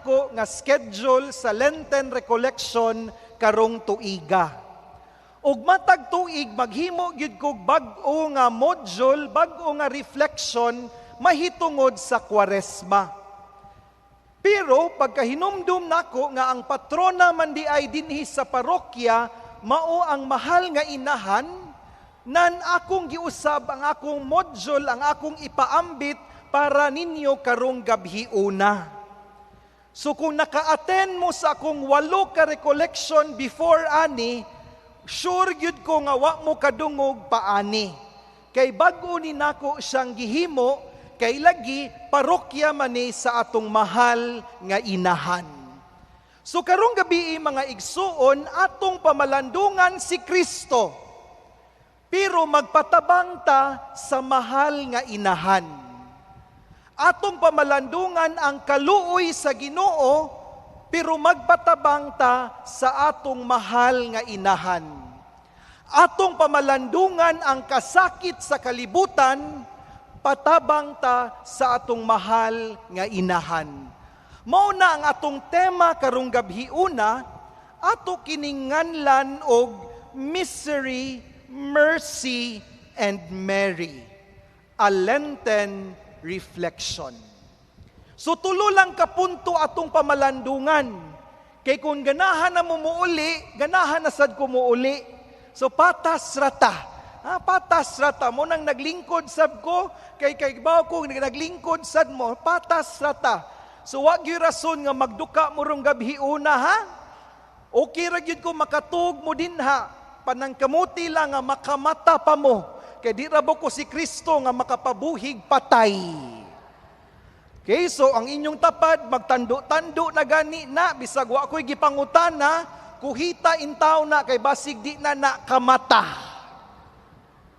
nako nga schedule sa Lenten Recollection karong tuiga. Ug matag tuig maghimo gyud kog bag-o nga module, bag-o nga reflection mahitungod sa Kwaresma. Pero pagkahinumdum nako nga ang patrona man di ay dinhi sa parokya mao ang Mahal nga Inahan, nan akong giusab ang akong module, ang akong ipaambit para ninyo karong gabhiuna. So kung naka-attend mo sa akong walo ka recollection before ani, sure gyud ko nga wa mo kadungog paani. Kay bag-o ni nako siyang gihimo, kay lagi parokya man ni sa atong Mahal nga Inahan. So karong gabi, mga igsuon, atong pamalandungan si Kristo. Pero magpatabang ta sa Mahal nga Inahan. Atong pamalandungan ang kaluoy sa Ginoo, pero magpatabang ta sa atong Mahal nga Inahan. Atong pamalandungan ang kasakit sa kalibutan, patabang ta sa atong Mahal nga Inahan. Mao na ang atong tema karong gabhiuna, ato kininganlan og Misery, Mercy, and Mary. A Lenten Reflection. So tulo lang kapunto atong pamalandungan. Kay kung ganahan na mo muuli, ganahan na sad ko muuli. So patas rata. Ha, patas rata mo nang naglingkod sab ko kay bawo ko naglingkod sad mo, patas rata. So wa gyud rason nga magduka mo rong gabhiuna, ha. Okay ra gyud ko makatug mo dinha. Panangkamuti lang nga makamata pa mo. Kay di ra ko si Kristo nga makapabuhig patay. Okay, so ang inyong tapad magtando-tando na gani na bisag wa ko'y gipangutana, kuhita intaw na kay basig di na nakamata.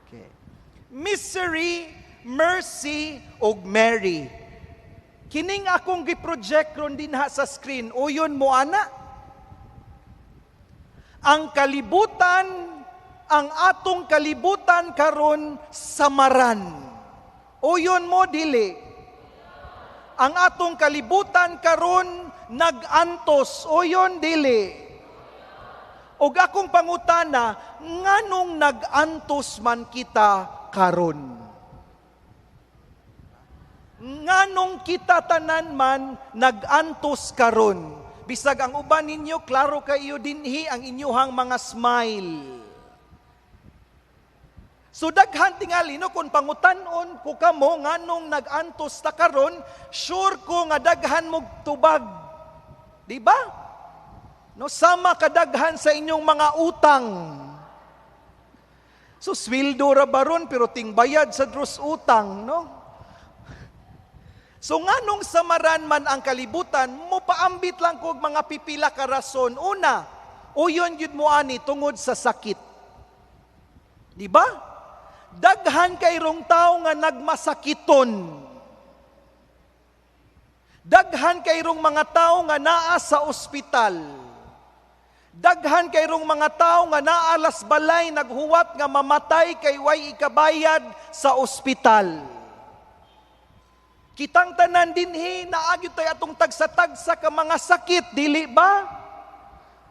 Okay. Misery, Mercy ug Mary. Kining akong gi-project ron dinha sa screen, uyon mo ana. Ang kalibutan, ang atong kalibutan karon samaran. Uyon mo, dili? Ang atong kalibutan karon nag-antos. Uyon, dili? Og akong pangutana, nganong nag-antos man kita karon? Nganong kita tanan man nag-antos karon? Bisag ang uban ninyo, klaro kayo dinhi ang inyuhang mga smile. So daghan tingali, no, kung pangutan-on ko kamo nganong nag-antos ta karon, sure ko nga daghan mo tubag. Di ba? No, sama kadaghan sa inyong mga utang. So sweldo ra baron pero tingbayad sa dros utang, no? So nganong samaran man ang kalibutan, mo paambit lang kog mga pipila ka rason. Una, uyon gyud mo ani tungod sa sakit. Di ba? Daghan kayrong tao nga nagmasakiton. Daghan kayrong mga tao nga naa sa ospital. Daghan kayrong mga tao nga naalas balay naghuwat nga mamatay kay way ikabayad sa ospital. Kitang tanan dinhi naa gyud tay atong tagsa-tagsa ka mga sakit, dili ba?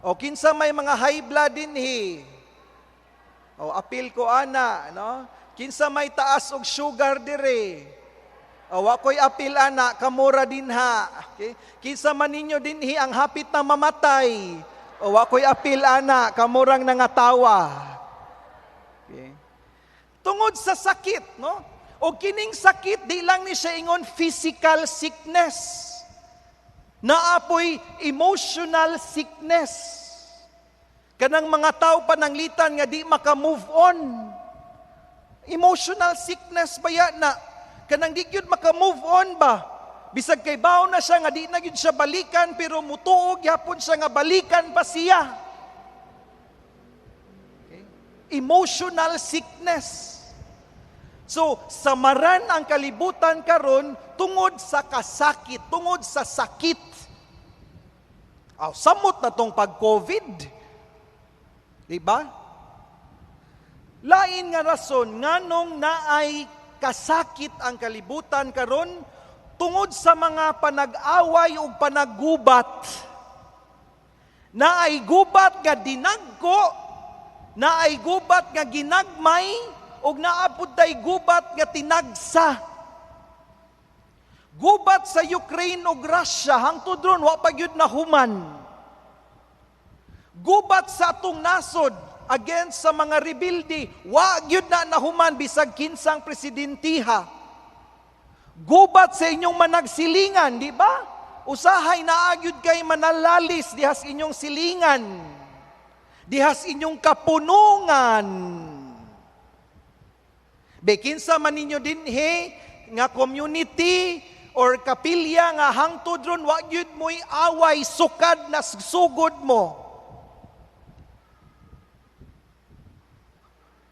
O kinsa may mga high blood dinhi? O apil ko ana, no? Kinsa may taas og sugar dire? O wa ko'y apil ana, kamura dinha. Okay? Kinsa man ninyo dinhi ang hapit na mamatay? O wa ko'y apil ana, kamurang nangatawa. Okay. Tungod sa sakit, no? O kining sakit, di lang ni siya ingon physical sickness. Naapoy emotional sickness. Kanang mga tao pananglitan nga di maka-move on. Emotional sickness ba ya na? Kanang di gyud maka-move on ba? Bisag kay bawo na siya nga di na gyud siya balikan, pero mutuo gyapon siya nga balikan pa siya. Okay? Emotional sickness. So, samaran ang kalibutan karon tungod sa kasakit, tungod sa sakit. Aw, samot na tong pag-COVID. Diba? Lain nga rason nganong naay kasakit ang kalibutan karon. Tungod sa mga panag-away ug panaggubat. Naay gubat nga dinagko, naay gubat nga ginagmay, ug naa pud tay gubat nga tinagsa. Gubat sa Ukraine ug Russia hangtod ron wa pa gyud nahuman. Gubat sa atong nasod against sa mga rebelde, wa gyud na nahuman bisag kinsang presidentiha. Gubat sa inyong managsilingan, di ba? Usahay naa gyud kay manalalis dihas inyong silingan, dihas inyong kapunungan. Be, kinsa man ninyo dinhi nga community or kapilya nga hangtod ron wa gyud mo'y away sukad na sugod mo?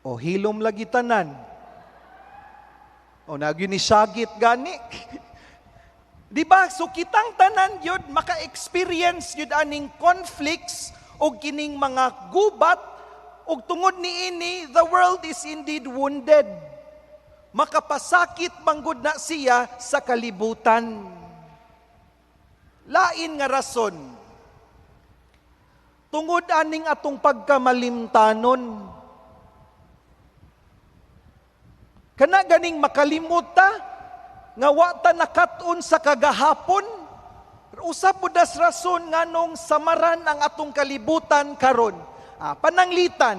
O hilom lagi tanan. O nagyun ni sagit gani. Di ba? So kitang tanan yun, maka-experience yun aning conflicts o kining mga gubat, o tungod ni ini, the world is indeed wounded. Makapasakit manggod na siya sa kalibutan. Lain nga rason, tungod aning atong pagkamalimtanon. Kana ganing makalimot ta, nga wa ta nakat-on sa kagahapon. Usa pud das rason nganong samaran ang atong kalibutan karon. Pananglitan,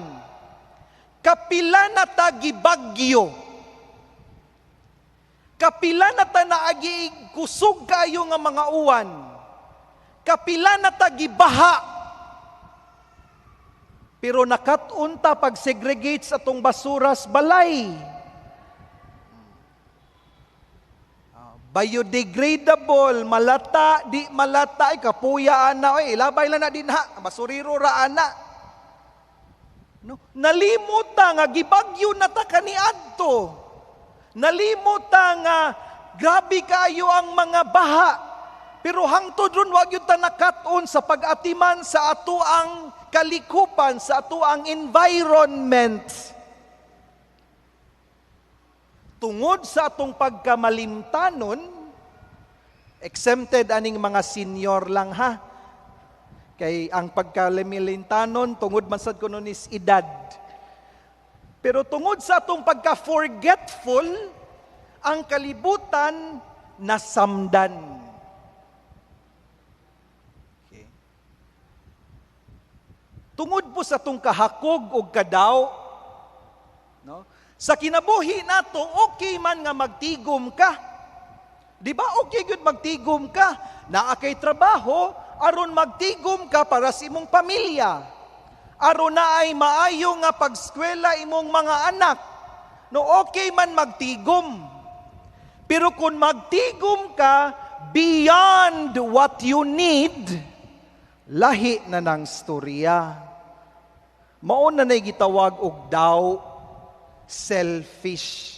kapila na ta gibagyo, kapila na ta naagi kusog kaayo nga mga uwan, kapila na ta gibaha, pero nakat-on ta pag-segregate sa atong basuras balay. Biodegradable, malata, di malata, ay kapuya ana, oy, ilabay lang na din ha, basuriro ra ana. No? Nalimot ta nga gibagyo na ta kaniadto. Nalimot ta nga grabe kaayo ang mga baha. Pero hangtod ron wa gyud ta nakat-on sa pag-atiman sa ato ang kalikupan, sa ato ang environment. Tungod sa atong pagkamalimtanon, exempted aning mga senior lang ha. Kay ang pagkamalimtanon tungod man sad kuno nis edad. Pero tungod sa atong pagka-forgetful, ang kalibutan nasamdan. Okay. Tungod po sa atong kahakog o kadaw, no? Sa kinabuhi nato, okay man nga magtigom ka. Di ba? Okay gyud magtigom ka. Naa kay trabaho, aron magtigom ka para sa imong pamilya. Aron na ay maayo nga pagskwela imong mga anak. No, okay man magtigom. Pero kung magtigom ka beyond what you need, lahi na ng storya. Mao na nay gitawag og daw selfish.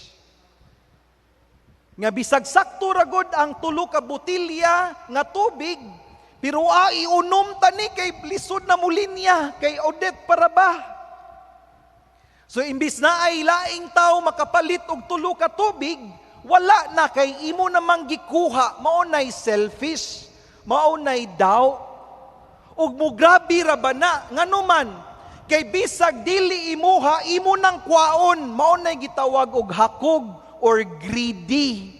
Nga bisag sakto ra gud ang tulo ka botelya nga tubig, pero iunom ta ni kay lisod na mulinya, kay Odette para ba? So imbis na ay laing tao makapalit og tulo ka tubig, wala na kay imo namang gikuha, mao nay selfish, mao nay daw. Ug mugrabe ra ba na nganuman kay bisag dili imuha, imo nang kwaon, mao nay gitawag og hakog or greedy.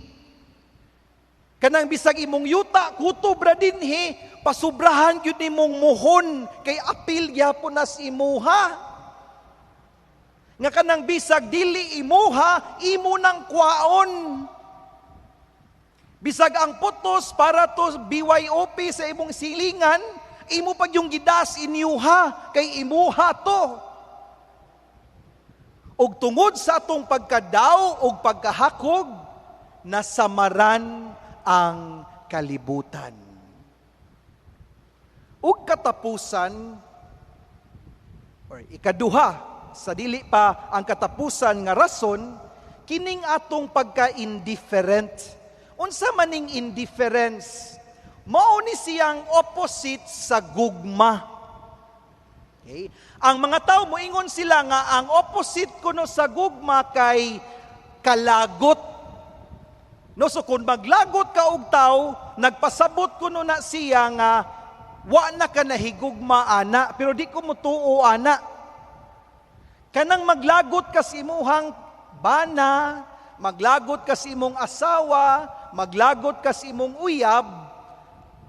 Kanang bisag imong yuta kutob ra dinhi, pasubrahan gyud nimong muhon kay apil gyapon nas imuha. Nga kanang bisag dili imuha, imo nang kwaon. Bisag ang putos para to BYOP sa imong silingan, imo pag yung gidas inyuha kay imuha to. Og tungod sa atong pagkadaw og pagkahakog, nasamaran ang kalibutan. Ug katapusan, or ikaduha, sa dili pa ang katapusan nga rason, kining atong pagka-indifferent. Unsa maning indifference? Mao ni siyang opposite sa gugma. Okay? Ang mga tao moingon sila nga ang opposite kuno sa gugma kay kalagot. No, so kung maglagot ka og tawo, nagpasabot kuno na siya nga wa na ka nahigugma ana, pero di ko mutuo ana. Kanang maglagot ka sa imuhang bana, maglagot ka sa imong asawa, maglagot ka sa imong uyab,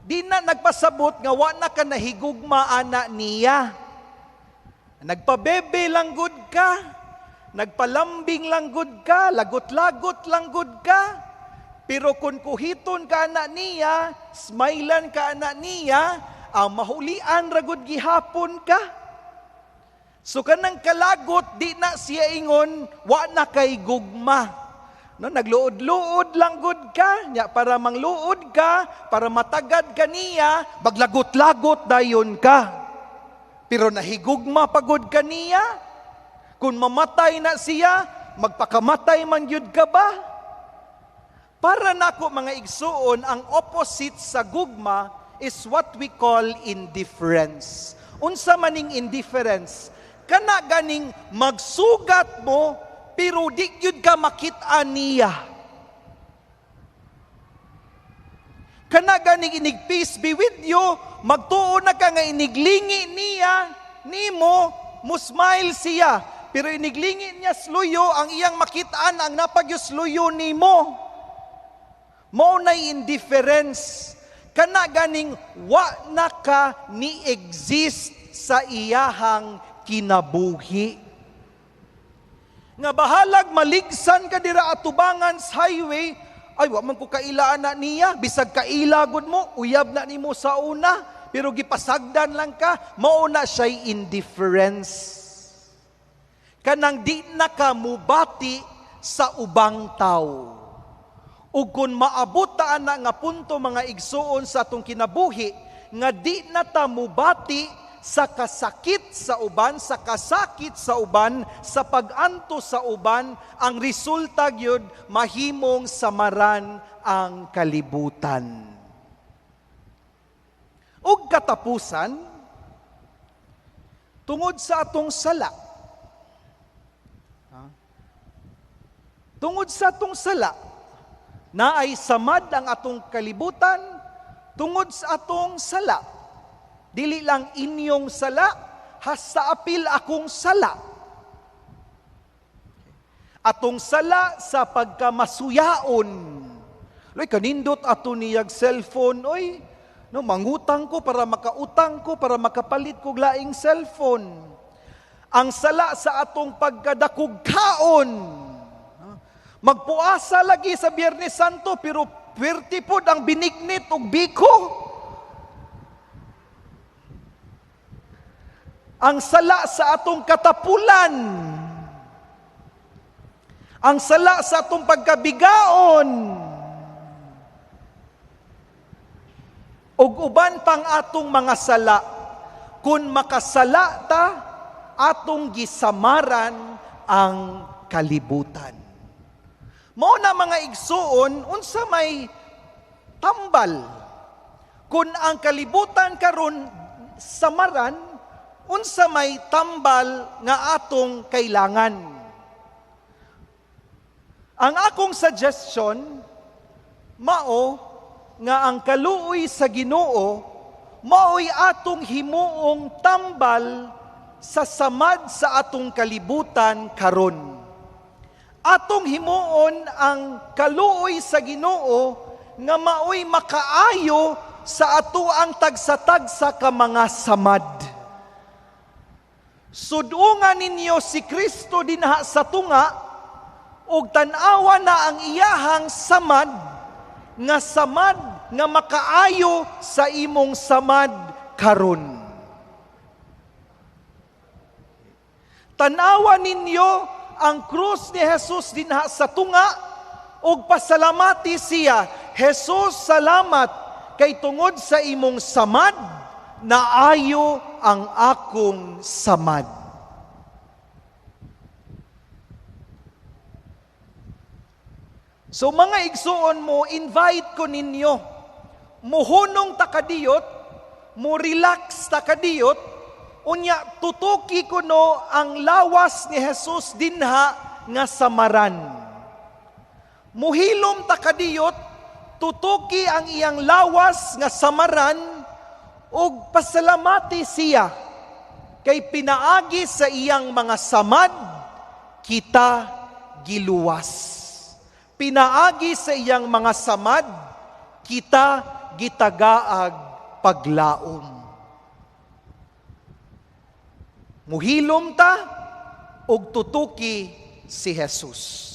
di na nagpasabot nga wa na ka nahigugma ana niya. Nagpabebe lang gud ka, nagpalambing lang gud ka, lagot-lagot lang gud ka. Pero kung kuhiton ka ana niya, smilean ka ana niya, ang mahulian ra gud gihapon ka. So kanang kalagot, di na siya ingon, wa na kay gugma. No, nagluod-luod lang gud ka, nya para mangluod ka, para matagad ka niya, maglagot-lagot dayon ka. Pero nahigugma pagod ka niya. Kung mamatay na siya, magpakamatay man gyud ka ba? Para nako, mga igsuon, ang opposite sa gugma is what we call indifference. Unsa maning indifference? Kana ganing magsugat mo pero di gyud ka makit-an niya. Kana ganing inig peace be with you, magtuo na ka nga iniglingi niya nimo, mo smile siya, pero iniglingi niya sluyo, ang iyang makit-an ang napagyusluyo nimo. Mao nay indifference. Kana ganing wa na ka ni exist sa iyahang kinabuhi. Nga bahalag maligsan ka dira atubangan sa highway, ay wa man ko kaila na niya, bisag kaila gud mo, uyab na nimo sa una, pero gipasagdan lang ka, mao na siya'y indifference. Kanang di na ka mubati sa ubang tawo. Ug kung maabot ta ana nga punto, mga igsuon, sa atong kinabuhi, nga di na ta mubati sa kasakit sa uban, sa kasakit sa uban, sa pag-antos sa uban, ang resulta gyud mahimong samaran ang kalibutan. Ug katapusan, tungod sa atong sala, tungod sa atong sala, naay samad ang atong kalibutan tungod sa atong sala. Dili lang inyong sala, hasta apil akong sala. Atong sala sa pagkamasuyaon. Loy, kanindot ato niyag cellphone, oy. No, mangutang ko para makautang ko, para makapalit kog laing cellphone. Ang sala sa atong pagkadakog kaon. Magpuasa lagi sa Biyernes Santo, pero puwerte pod ang binignit og biko. Ang sala sa atong katapulan. Ang sala sa atong pagkabigaon. Ug uban pang atong mga sala, kung makasala ta, atong gisamaran ang kalibutan. Mao na, mga igsuon, unsa may tambal? Kung ang kalibutan karon samaran, unsa may tambal nga atong kailangan? Ang akong suggestion, mao nga ang kaluoy sa Ginoo maoy atong himuong tambal sa samad sa atong kalibutan karon. Atong himuon ang kaluoy sa Ginoo nga maoy makaayo sa ato ang tagsa-tagsa ka mga samad. Sudungan ninyo si Kristo dinha sa tunga ug tan-awa na ang iyahang samad nga samad nga makaayo sa imong samad karon. Tan-awa ninyo ang krus ni Jesus dinha sa tunga ug pasalamati siya. Jesus, salamat kay tungod sa imong samad naayo ang akong samad. So mga igsuon mo, invite ko ninyo, muhunong takadiyot, mo relax takadiyot, unya tutuki ko no ang lawas ni Jesus dinha nga samaran. Muhilom ta kadiyot, tutuki ang iyang lawas nga samaran ug pasalamati siya kay pinaagi sa iyang mga samad kita giluwas. Pinaagi sa iyang mga samad kita gitagaag paglaom. Muhilom ta ug tutuki si Jesus.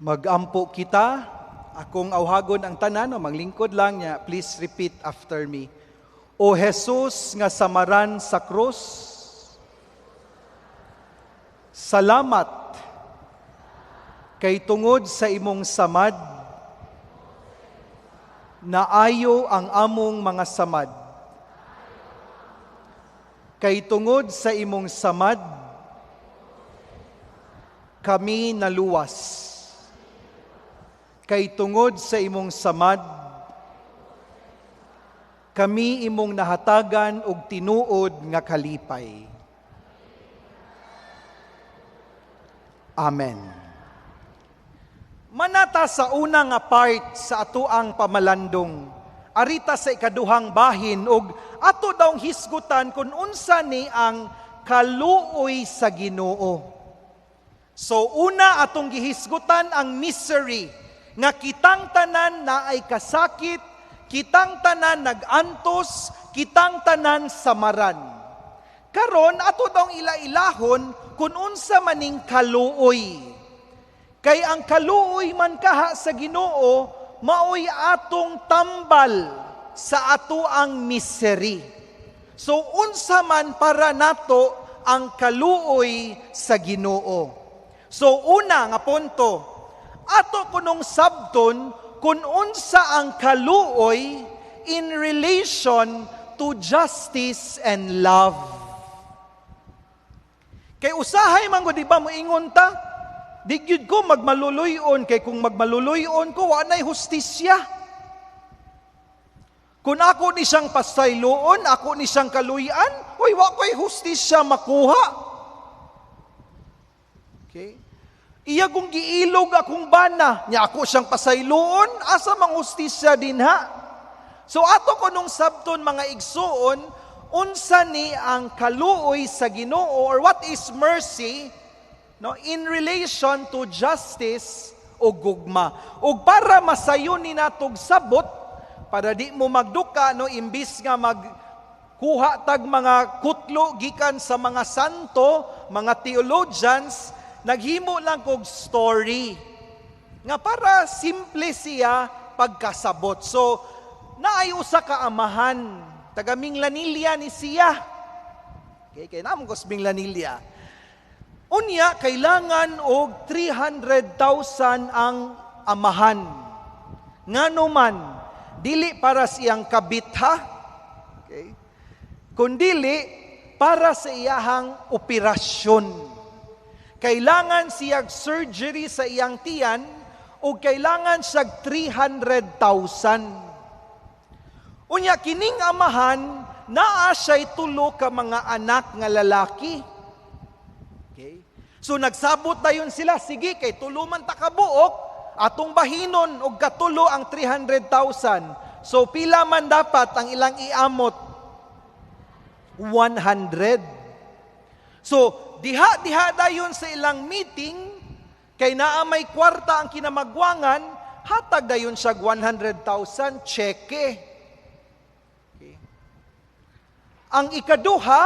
Magampo kita, akong awhagon ang tanan, o manglingkod lang niya, please repeat after me. O Jesus nga samaran sa krus, salamat kay tungod sa imong samad, naayo ang among mga samad. Kay tungod sa imong samad, kami naluwas. Kay tungod sa imong samad, kami imong nahatagan og tinuod nga kalipay. Amen. Manata sa una nga part sa atoang pamalandong, arita sa ikaduhang bahin og ato daw hisgutan kung unsa ni ang kaluoy sa Ginoo. So una atong gihisgutan ang misery, nga kitang tanan na ay kasakit, kitang tanan nagantos, kitang tanan samaran. Karon ato daw ila-ilahon kung unsa maning kaluoy. Kay ang kaluoy man kaha sa Ginoo, maoy atong tambal sa ato ang misery. So unsa man para nato ang kaluoy sa Ginoo. So una nga punto, ato kunong sabton kung unsa ang kaluoy in relation to justice and love. Kay usahay man ko, di ba moingon ta? Di gyud ko magmaluluyon, kay kung magmaluluyon ko, wa na'y hustisya. Kung ako ni siyang pasayloon, ako ni siyang kaluyan, uy, wa ko'y hustisya makuha. Okay? Iya kong giilog akong bana, nya ako siyang pasayloon, asa mang hustisya dinha. So ato ko nung sabton mga igsuon, unsa ni ang kaluoy sa Ginoo, or what is mercy, no, in relation to justice o gugma. Og para masayon ni natog sabot, Para di mo magduka, no, imbis nga mag kuha tag mga kutlo gikan sa mga santo, mga theologians, naghimo lang kog story nga para simple siya pagkasabot. So, naay usa ka amahan, taga Minglanilla ni siya. Okay, kay namong kos Minglanilla. Unya, kailangan og 300,000 ang amahan. Ngano man, dili para sa iyang kabit ha. Okay? Kundili para sa iyahang operasyon. Kailangan siyag surgery sa iyang tiyan o kailangan siyag 300,000. Unya, kining amahan, naa siya'y tulo ka mga anak nga lalaki. Okay? So nagsabot dayon sila, sige, kay tulo man ta kabuok, atong bahinon og katulo ang 300,000. So pila man dapat ang ilang iamot? 100. So diha-diha dayon sa ilang meeting, kay naa may kwarta ang kinamagwangan, hatag dayon siya 100,000 cheque. Okay. Ang ikaduha,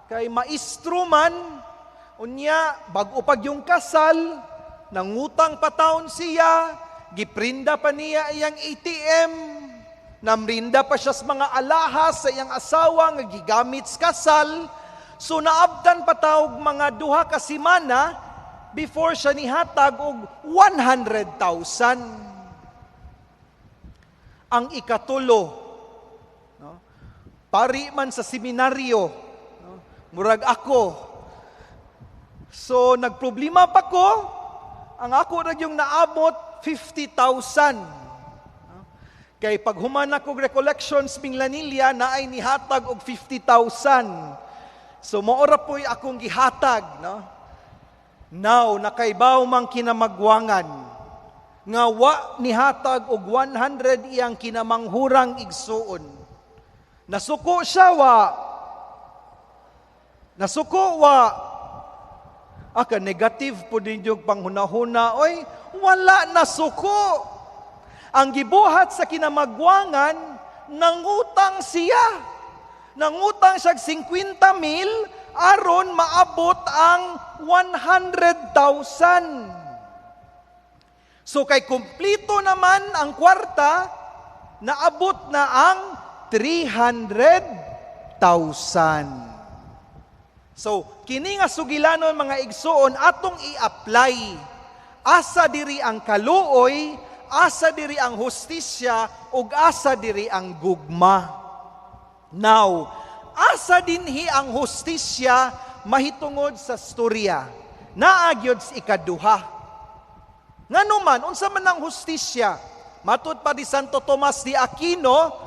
kay maestro man, unya, bag-o pag yung kasal, nangutang pa taon siya, giprinda pa niya iyang ATM, namrinda pa siya sa mga alahas sa iyang asawa nga gigamit sa kasal. So naabtan pa tawag mga 2 ka semana before siya nihatag og 100,000. Ang ikatulo, no, pari man sa seminaryo, no, murag ako. So nagproblema pa ko, ang ako ra yung naabot 50,000. No? Kay pag human ako recollections Minglanilla, naay nihatag og 50,000. So maora po'y akong gihatag, no? Now, nakaibaw mang kinamagwangan nga wa nihatag og 100 iyang kinamanghurang igsuon. Nasuko siya wa? Nasuko wa? Aka negative po din yung panghunahuna, oy, wala nasuko. Ang gibuhat sa kinamagwangan, nangutang siya. Nangutang siya 50 mil, aron maabot ang 100,000. So kay kumplito naman ang kwarta, naabot na ang 300,000. So, kini nga sugilanon, mga igsuon, atong i-apply. Asa diri ang kaluoy, asa diri ang hustisya, ug asa diri ang gugma? Now, asa dinhi ang hustisya mahitungod sa storya? Naa gyud sa ikaduha. Ngano man, unsa man ang hustisya? Matud pa di Santo Tomas de Aquino,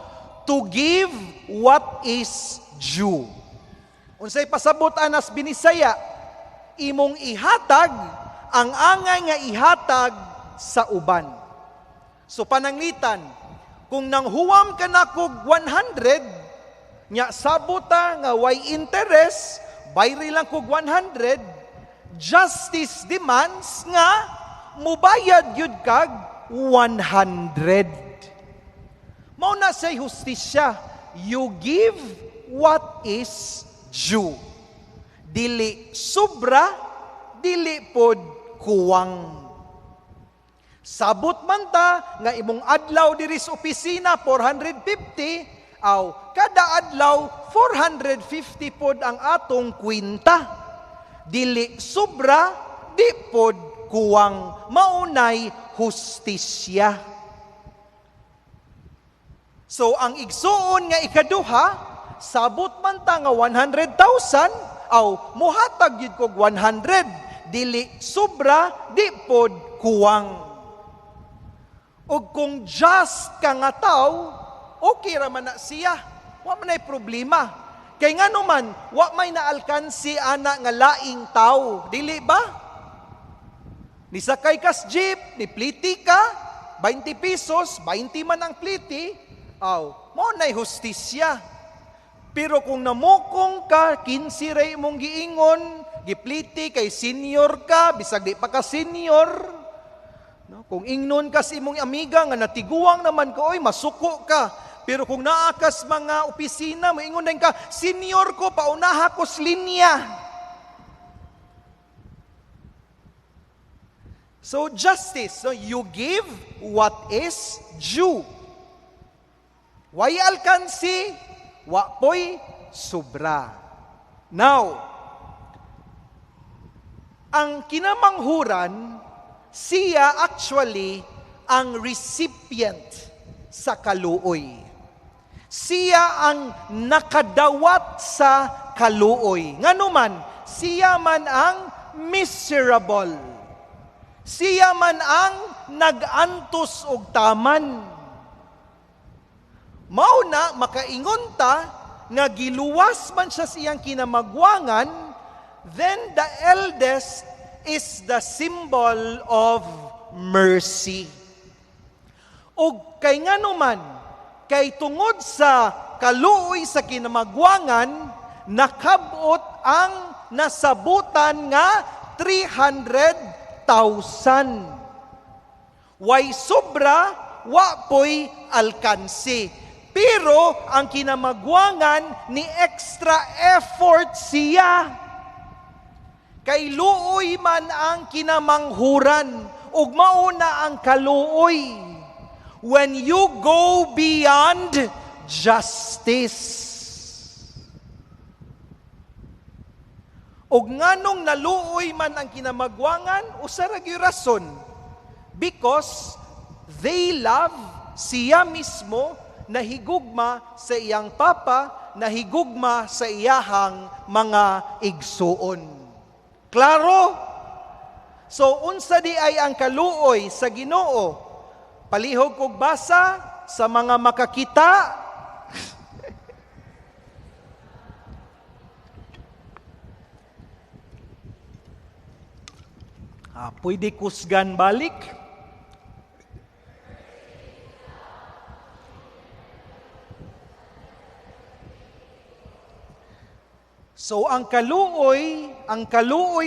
to give what is due. Unsay pasabot anas Binisaya? Imong ihatag ang angay nga ihatag sa uban. So pananglitan, kung nanghuwam ka na kog 100, nya sabota nga way interest, bayri lang kog 100, justice demands nga mubayad gyud kag 100. Mao na say hustisya. You give what is due. Dili sobra, dili pod kuwang. Sabot man ta nga imong adlaw diri sa opisina 450, aw kada adlaw 450 pod ang atong kwinta. Dili sobra, di pod kuwang, maunay hustisya. So ang igsuon nga ikaduha, sabot man ta nga 100,000, aw muhatag gyud kog 100, dili sobra, di pod kuwang. Ug kung just ka nga tawo, okay ra man na siya. Wa man ay problema. Kay ngano man, wa may naalkansi ana nga laing tawo, dili ba? Nisakay kas jeep, ni pliti ka, 20 pesos, 20 man ang pliti, aw, mao na'y hustisya. Pero kung namukong ka, 15 ray imong giingon, gipliti kay senior ka, bisag di pa ka senior, No? Kung ingnon ka sa imong amiga nga natiguang naman ka, oy, masuko ka. Pero kung naa kas mga opisina, moingon din ka, "Senior ko, paunaha ko sa linya." So justice, so you give what is due. Way alkansi, wa poy sobra. Now, ang kinamanghuran, siya actually ang recipient sa kaluoy. Siya ang nakadawat sa kaluoy. Nganuman, siya man ang miserable. Siya man ang nag-antos og taman. Mao na makaingon ta nga giluwas man siya sa iyang kinamagwangan, then the eldest is the symbol of mercy. Og kay nganuman, kay tungod sa kaluoy sa kinamagwangan, nakabot ang nasabutan nga 300,000. Way sobra, wa poy alkansi. Pero ang kinamagwangan ni extra effort siya. Kay luoy man ang kinamanghuran, ug mao na ang kaluoy. When you go beyond justice. Ug nganong naluoy man ang kinamagwangan, usa ra gyud rason. Because they love siya mismo, nahigugma sa iyang papa, nahigugma sa iyahang mga igsuon. Klaro? So unsa di ay ang kaluoy sa Ginoo? Palihog kog basa sa mga makakita. Pwede kusgan balik. So ang kaluoy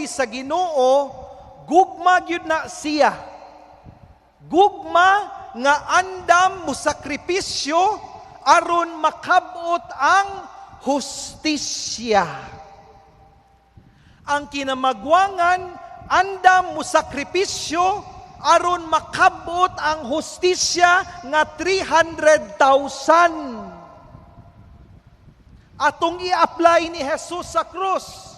sa Ginoo, gugma gyud na siya. Gugma nga andam mo sakripisyo aron makabot ang hustisya. Ang kinamagwangan andam mo sakripisyo aron makabot ang hustisya nga 300,000. Atong i-apply ni Jesus sa krus.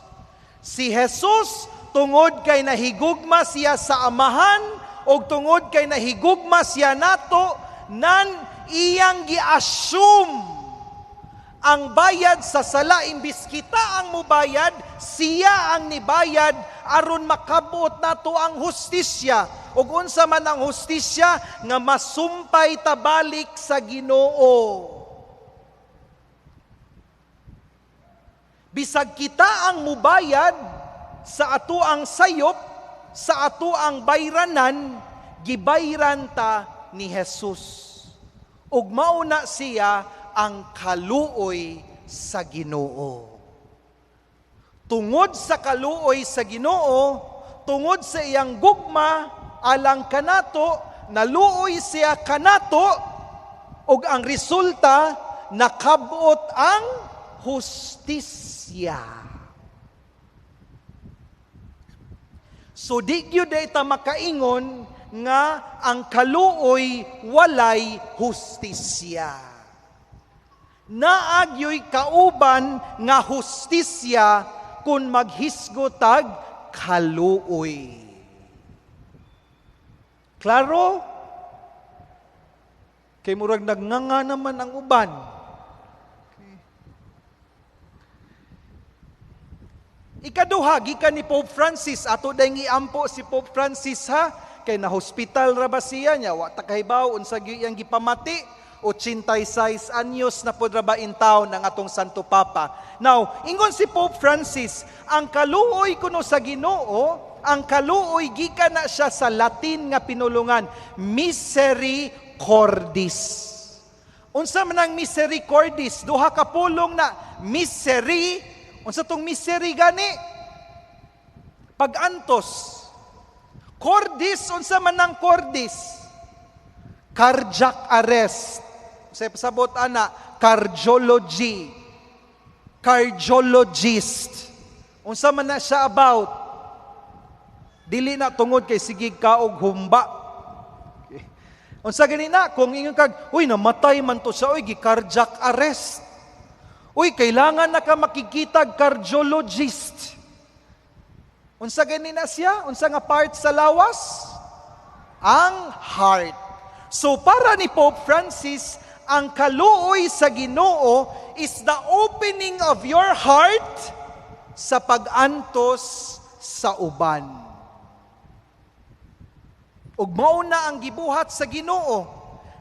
Si Jesus, tungod kay nahigugma siya sa Amahan o tungod kay nahigugma siya nato, nan iyang gi-assume ang bayad sa sala. Imbis kita ang mubayad, siya ang nibayad aron makabot nato ang hustisya. Ug unsa man ang hustisya? Nga masumpay tabalik sa Ginoo. Bisag kita ang mubayad sa ato ang sayop, sa ato ang bayranan, gibayran ta ni Jesus. Ug mao na siya ang kaluoy sa Ginoo. Tungod sa kaluoy sa Ginoo, tungod sa iyang gugma alang kanato, naluoy siya kanato, ug ang resulta nakabot ang hustisya. So di gyud ta makaingon nga ang kaluoy walay hustisya. Naagyoy kauban nga hustisya kung maghisgotag kaluoy. Klaro? Kay murag nagnganga naman ang uban. Ikaduha, gikan ni Pope Francis, ato dayong iampo si Pope Francis ha, kay na hospital ra ba siya niya, wa ta kahibaw unsa gyud iyang gipamati, 86 anyos na pod ra ba in town ang atong Santo Papa. Now, ingon si Pope Francis, ang kaluoy kuno sa Ginoo, ang kaluoy gikan na siya sa Latin nga pinulungan, misericordis. Unsa man ang misericordis? Duha ka pulong na miseri. Unsa tong misery gani? Pag-antos. Cordis, unsa man ang cordis? Cardiac arrest. Sa pasabot ana, cardiology. Cardiologist. Unsa man na siya about? Dili na tungod kay sige ka og humba. Okay. Unsa gani na kung ingon kag, uy namatay man to siya, uy gi cardiac arrest. Uy kailangan na ka makikita cardiologist. Unsa gani na siya? Unsa nga part sa lawas? Ang heart. So para ni Pope Francis, ang kaluoy sa Ginoo is the opening of your heart sa pag-antos sa uban. Ug mao na ang gibuhat sa Ginoo,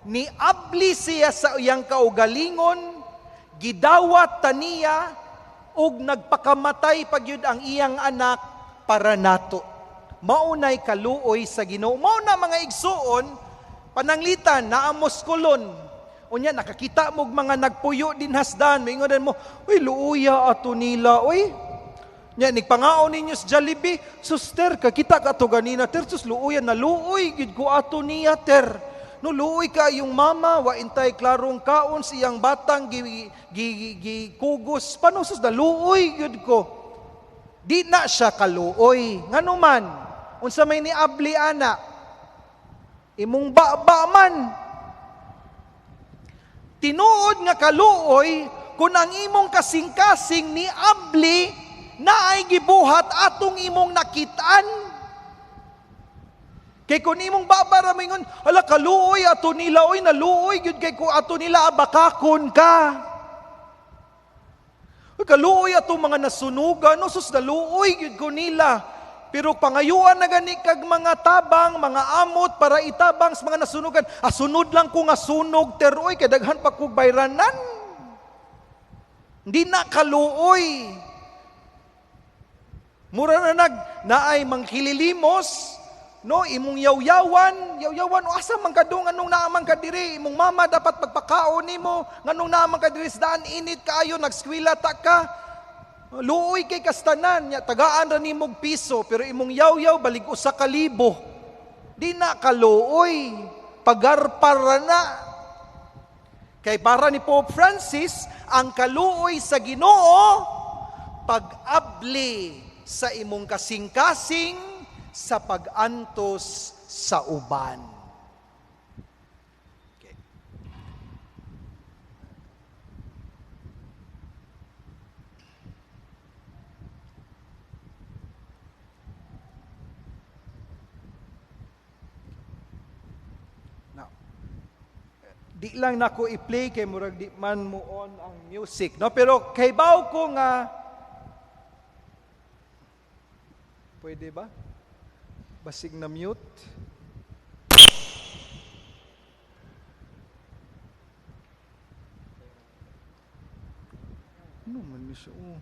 niabli siya sa iyang kaugalingon, gidawat taniya ug nagpakamatay pagyud ang iyang anak para nato. Mao nay kaluoy sa Ginoo. Mao na mga igsuon, pananglitan naamos kolon. Unya nakakita mo mga nagpuyo din hasdan, maingon mo, uy luuya ato nila, uy. Nya nigpangaon ninyo sa Jollibee, suster kakita ka ato ganina ter, sus luuya na luoy gid ko ato niya ter. No luoy ka yung mama, wa intay klarong kaon sa iyang batang gi, gi, gi kugos, pano sus na luoy gid ko. Di na siya kaluoy. Ngano man, unsa may niabli ana, imong baba man. Tinuod nga kaluoy kung ang imong kasing-kasing niabli na ay gibuhat atong imong nakitaan. Kay kung imong baba ra moingon, ala kaluoy ato nila, oy naluoy gyud kay ko ato nila abakakon ka. Oy kaluoy ato mga nasunugan, no sus naluoy gyud ko nila. Pero pangayuan na gani kag mga tabang, mga amot para itabang sa mga nasunugan. Asunod lang ko nga sunog ter, oy kay daghan pa kog bayranan. Hindi na kaluoy. Mura na naay mangkililimos, no, imong yawyawan, yawyawan, o asa man ka dong, anong naaman ka diri, imong mama dapat magpakaon nimo, nganong naaman ka diri sa daan, init kaayo, nagskwela ta ka, luoy kay kastanan, nya, tagaan ra nimog piso, pero imong yawyaw balig usa ka libo. Di na kaluoy, pagarpar na. Kay para ni Pope Francis, ang kaluoy sa Ginoo, pag-abli sa imong kasing-kasing, sa pag-antos sa uban. Okay. Now, di lang nako i-play kay murag di man mo on ang music, no? Pero kay baw ko nga pwede ba? Basig na mute. Ano man siya? Oh.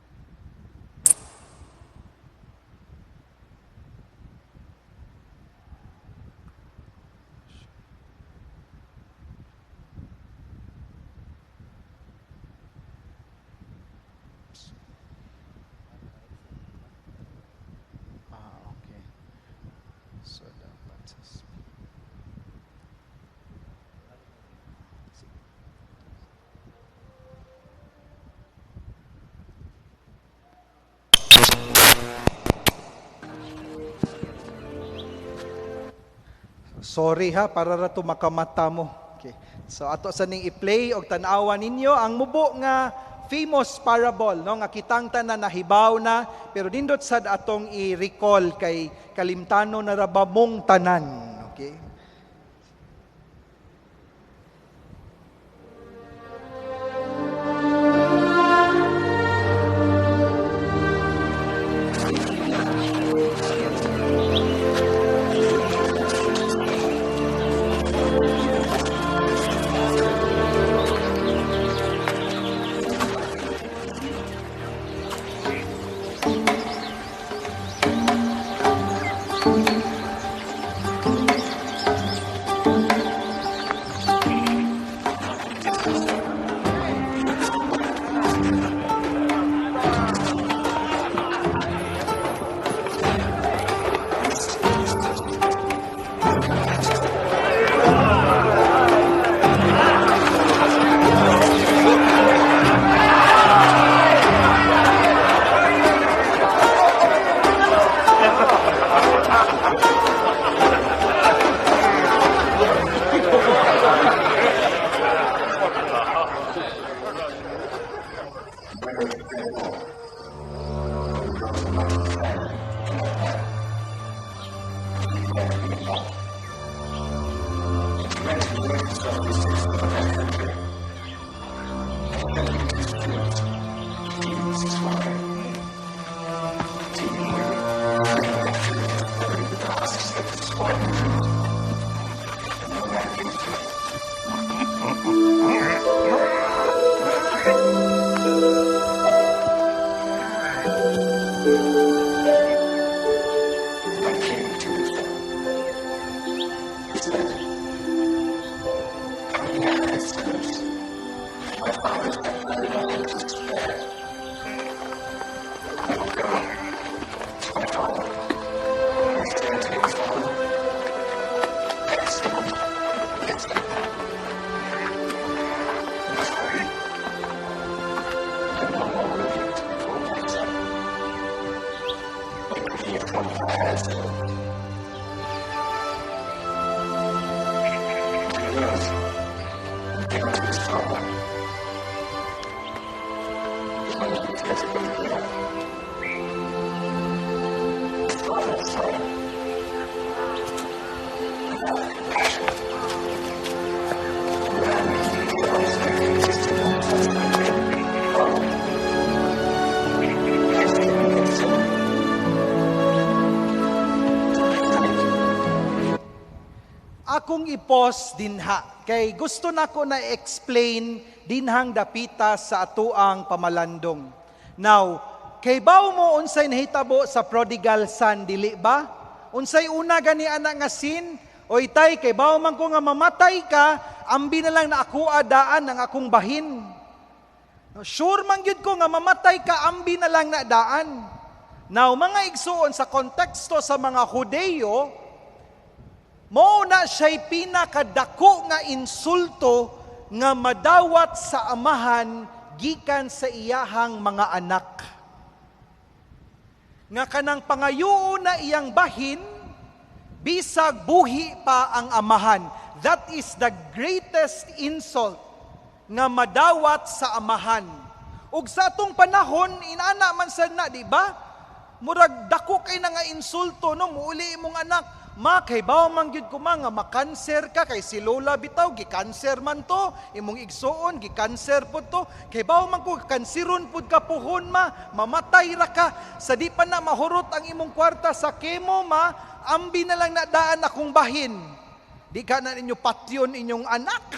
So dapat sa Sorry ha, para ra to makamata mo. Okay. So ato sa ning i-play og tan-awa ninyo ang mubo nga famous parable, no, nga kitang tanan nahibaw na, pero nindot sad atong i-recall kay kalimtano na ra ba mong tanan. Okay? Akong i-pause dinha kay gusto nako na explain dinhang dapita sa atuang pamalandong. Now, kay baw mo unsay nahitabo sa prodigal son, dili ba? Unsay una gani ana nga sin? Oy tay, kay baw man ko nga mamatay ka, ambi na lang na ako adaan ang akong bahin. Sure man gyud ko nga mamatay ka, ambi na lang na daan. Now, mga igsuon, sa konteksto sa mga Hudeyo, mao na siya'y pinakadako nga insulto nga madawat sa amahan gikan sa iyahang mga anak. Nga kanang pangayo na iyang bahin, bisag buhi pa ang amahan. That is the greatest insult nga madawat sa amahan. Ug sa atong panahon, inana man sad na, di ba? Murag dako kay na nga insulto, no? Muuli imong anak. Ma, kay baw man gyud ko ma nga makanser ka, kay si Lola bitaw gikanser man to, imong igsuon gikanser pud to, kay baw man ko kanseron pud ka puhon ma, mamatay ra ka, sa di pa na mahurot ang imong kwarta sa kemo ma, ambi na lang na daan akong bahin. Di ka na ninyo patyon inyong anak.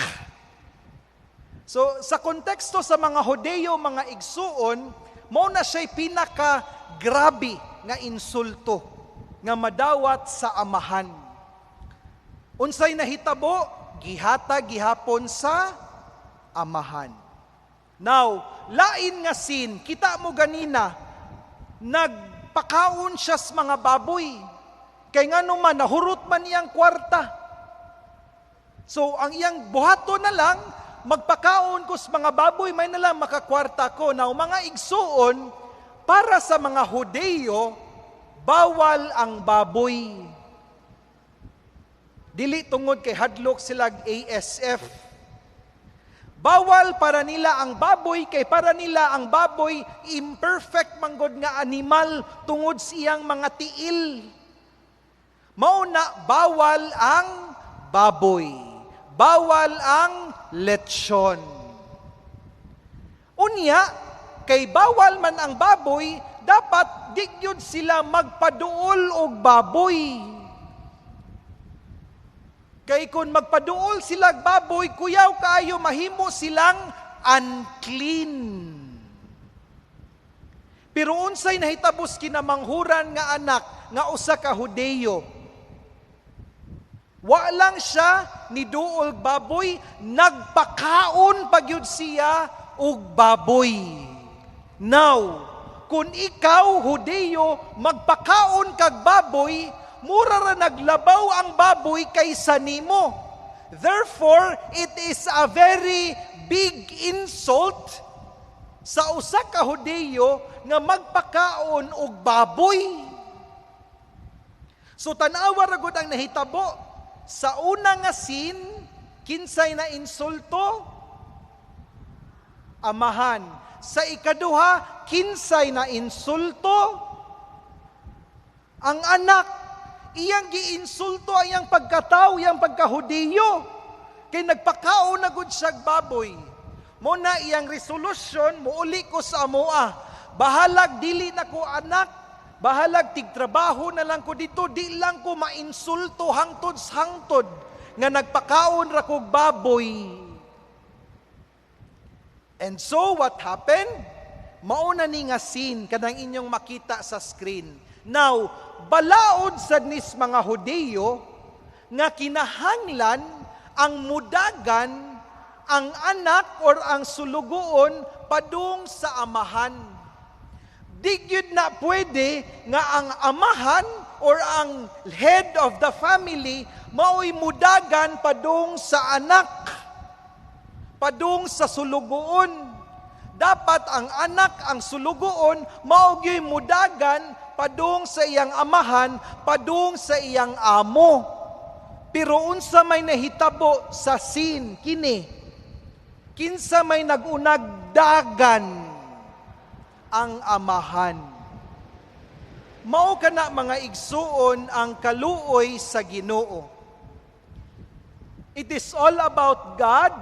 So sa konteksto sa mga Hudeyo, mga igsuon, mao na siya'y pinaka grabe nga insulto nga madawat sa amahan. Unsay nahitabo, gihatag gihapon sa amahan. Now, lain nga sin, kita mo ganina, nagpakaon siya sa mga baboy. Kay ngano man, nahurot man iyang kwarta. So, ang iyang buhato na lang, magpakaon ko sa mga baboy, may na lang makakwarta ko. Now, mga igsuon, para sa mga Hudeyo, bawal ang baboy. Dili tungod kay hadlok silag ASF. Bawal para nila ang baboy kay para nila ang baboy imperfect manggod nga animal tungod sa iyang mga tiil. Mao na bawal ang baboy. Bawal ang lechon. Unya, kay bawal man ang baboy, dapat di gyud sila magpaduol og baboy. Kay kung magpaduol sila og baboy, kuyaw kaayo mahimo silang unclean. Pero unsay nahitabos kinamanghuran nga anak nga usa ka Hudeyo? Wa lang siya ni duol baboy, nagpakaon pa gyud siya og baboy. Now, kung ikaw, Hudeyo, magpakaon kag baboy, mura ra naglabaw ang baboy kaysa nimo. Therefore, it is a very big insult sa usa ka Hudeyo nga magpakaon og baboy. So tan-awa ra gud ang nahitabo sa una nga scene, kinsay na insulto? Amahan. Sa ikaduha, kinsay na insulto? Ang anak. Iyang giinsulto ang iyang pagkatao, iyang pagkahudiyo. Kay nagpakaon na gud siyag baboy. Mo na iyang resolution, muuli ko sa amoa. Bahalag dili na ko anak, bahalag tigtrabaho na lang ko dito, di lang ko mainsulto hangtod sa hangtod nga nagpakaon ra kog baboy. And so what happened? Mauna ni nga scene kanang inyong makita sa screen. Now, balaod sad nis mga Hudiyo nga kinahanglan ang mudagan ang anak or ang sulugoon padung sa amahan. Di gyud na pwede nga ang amahan or ang head of the family mao'y mudagan padung sa anak, padung sa sulugoon. Dapat ang anak, ang sulugoon, mao gyud mudagan padung sa iyang amahan, padung sa iyang amo. Pero unsa may nahitabo sa scene kini? Kinsa may nagunag dagan? Ang amahan. Mao kana mga igsuon ang kaluoy sa Ginoo. It is all about God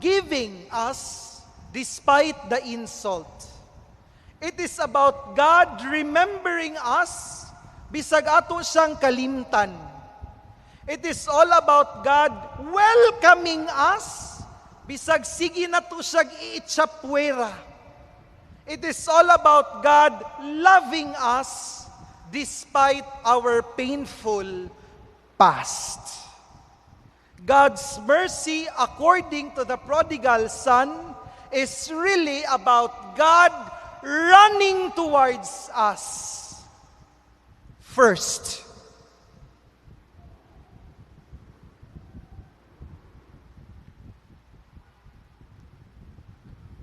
giving us despite the insult. It is about God remembering us bisag ato siyang kalimtan. It is all about God welcoming us bisag sige nato siyang iitsapwera. It is all about God loving us despite our painful past. God's mercy, according to the prodigal son, is really about God running towards us first.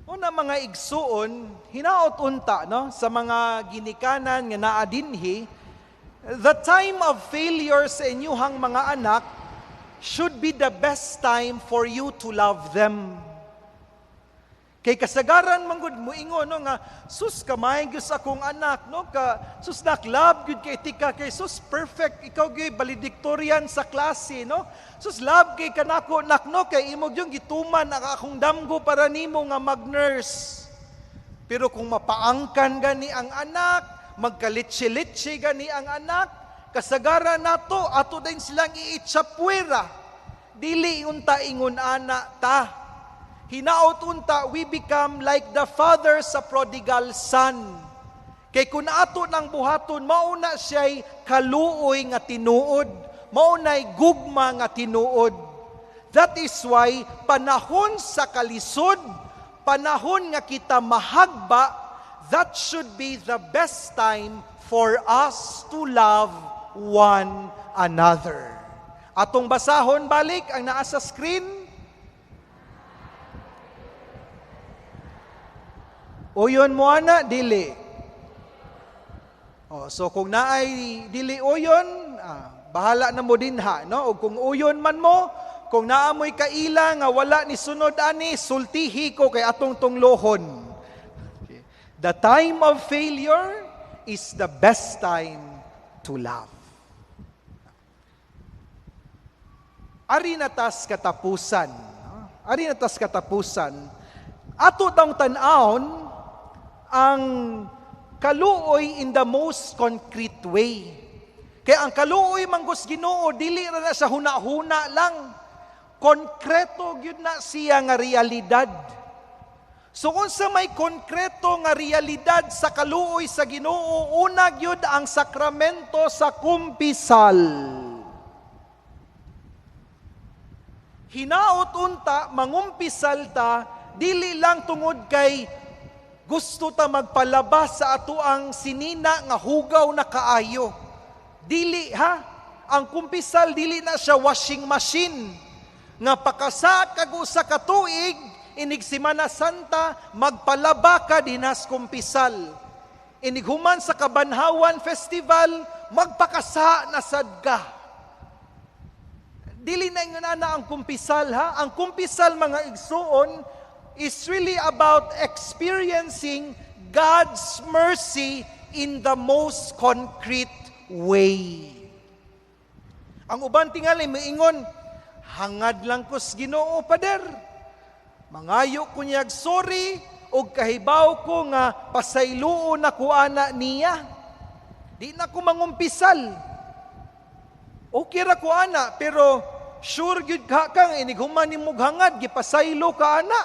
Una mga igsuon, hinaot unta no sa mga ginikanan nga naa dinhi, the time of failure sa inyuhang mga anak should be the best time for you to love them. Kay kasagaran man gud moingon no nga sus kamay gyud sa akong anak no ka sus nak love gyud kay tika kay sus perfect ikaw gyud valedictorian sa klase no sus love kay kanako nak no kay imo gyud gituman ang akong damgo para nimo nga mag-nurse. Pero kung mapaangkan gani ang anak, magkalitsi-litsi gani ang anak, kasagaran nato ato din silang iitsapwera. Dili unta ingon ana ta. Hinaot unta, we become like the father sa prodigal son. Kay kung ato ng buhaton, mauna siya'y kaluoy nga tinuod, mauna'y gugma nga tinuod. That is why, panahon sa kalisod, panahon nga kita mahagba, that should be the best time for us to love one another. Atong basahon balik ang naa sa screen. Uyon mo ana, dili. Oh, so kung naay dili uyon, bahala na mo dinha, no? O kung uyon man mo, kung naa mo'y kaila nga wala ni sunod ani, sultihi ko kay atong tunglohon. Okay. The time of failure is the best time to love. Ari na tas katapusan. No? Ari na tas katapusan. Ato daw tan-awon ang kaluoy in the most concrete way. Kaya ang kaluoy manggos Ginoo dili ra na sa huna-huna lang. Konkreto gyud na siya nga realidad. So unsa may konkreto nga realidad sa kaluoy sa Ginoo, una gyud ang sakramento sa kumpisal. Hinaot unta mangumpisal ta dili lang tungod kay gusto ta magpalabas sa atoang sinina nga hugaw na kaayo. Dili ha, ang kumpisal dili na siya washing machine nga pakasa kag usa ka tuig inig Semana Santa magpalaba ka dinas kumpisal. Inig human sa Kabanhawan Festival magpakasa na sad ka. Dili na ingon ana ang kumpisal, ha. Ang kumpisal, mga igsuon, is really about experiencing God's mercy in the most concrete way. Ang uban tingali moingon, "Hangad lang ko sa Ginoo, pader. Mangayo ko niyag sorry og kahibaw ko nga pasayloon na ko ana niya. Di na ko mangumpisal." Okay ra ko ana, pero sure gyud ka kang inig human nimo hangad, gipasaylo ka ana?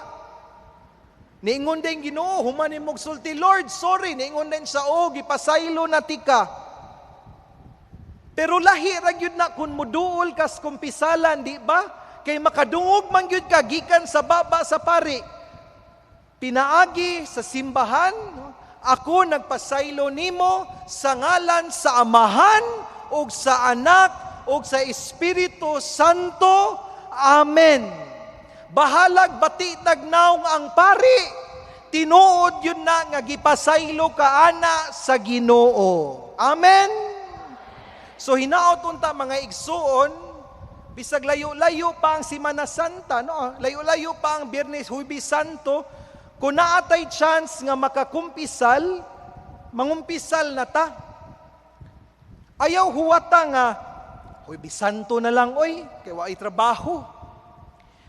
Niingon din Ginoo, human nimo sulti, "Lord, sorry." Niingon din sa, "Oh, gipasaylo na tika." Pero lahi ra gyud na kung muduol kas kumpisalan, di ba? Kay makadungog man gyud ka gikan sa baba sa pari. "Pinaagi sa simbahan, no, ako nagpasaylo nimo sa ngalan sa Amahan ug sa Anak ug sa Espiritu Santo. Amen." Bahalag bati nagnaong ang pari, tinuod yun na nga gipasaylo ka ana sa Ginoo. Amen. So hinaot unta, mga igsuon, bisag layo-layo pa ang Simana Santa, no? Layo-layo pa ang Biyernes, Huwebes Santo, kung naatay chance nga makakumpisal, mangumpisal na ta. Ayaw huwata nga, "Huwebes Santo na lang, oy, kay waay trabaho.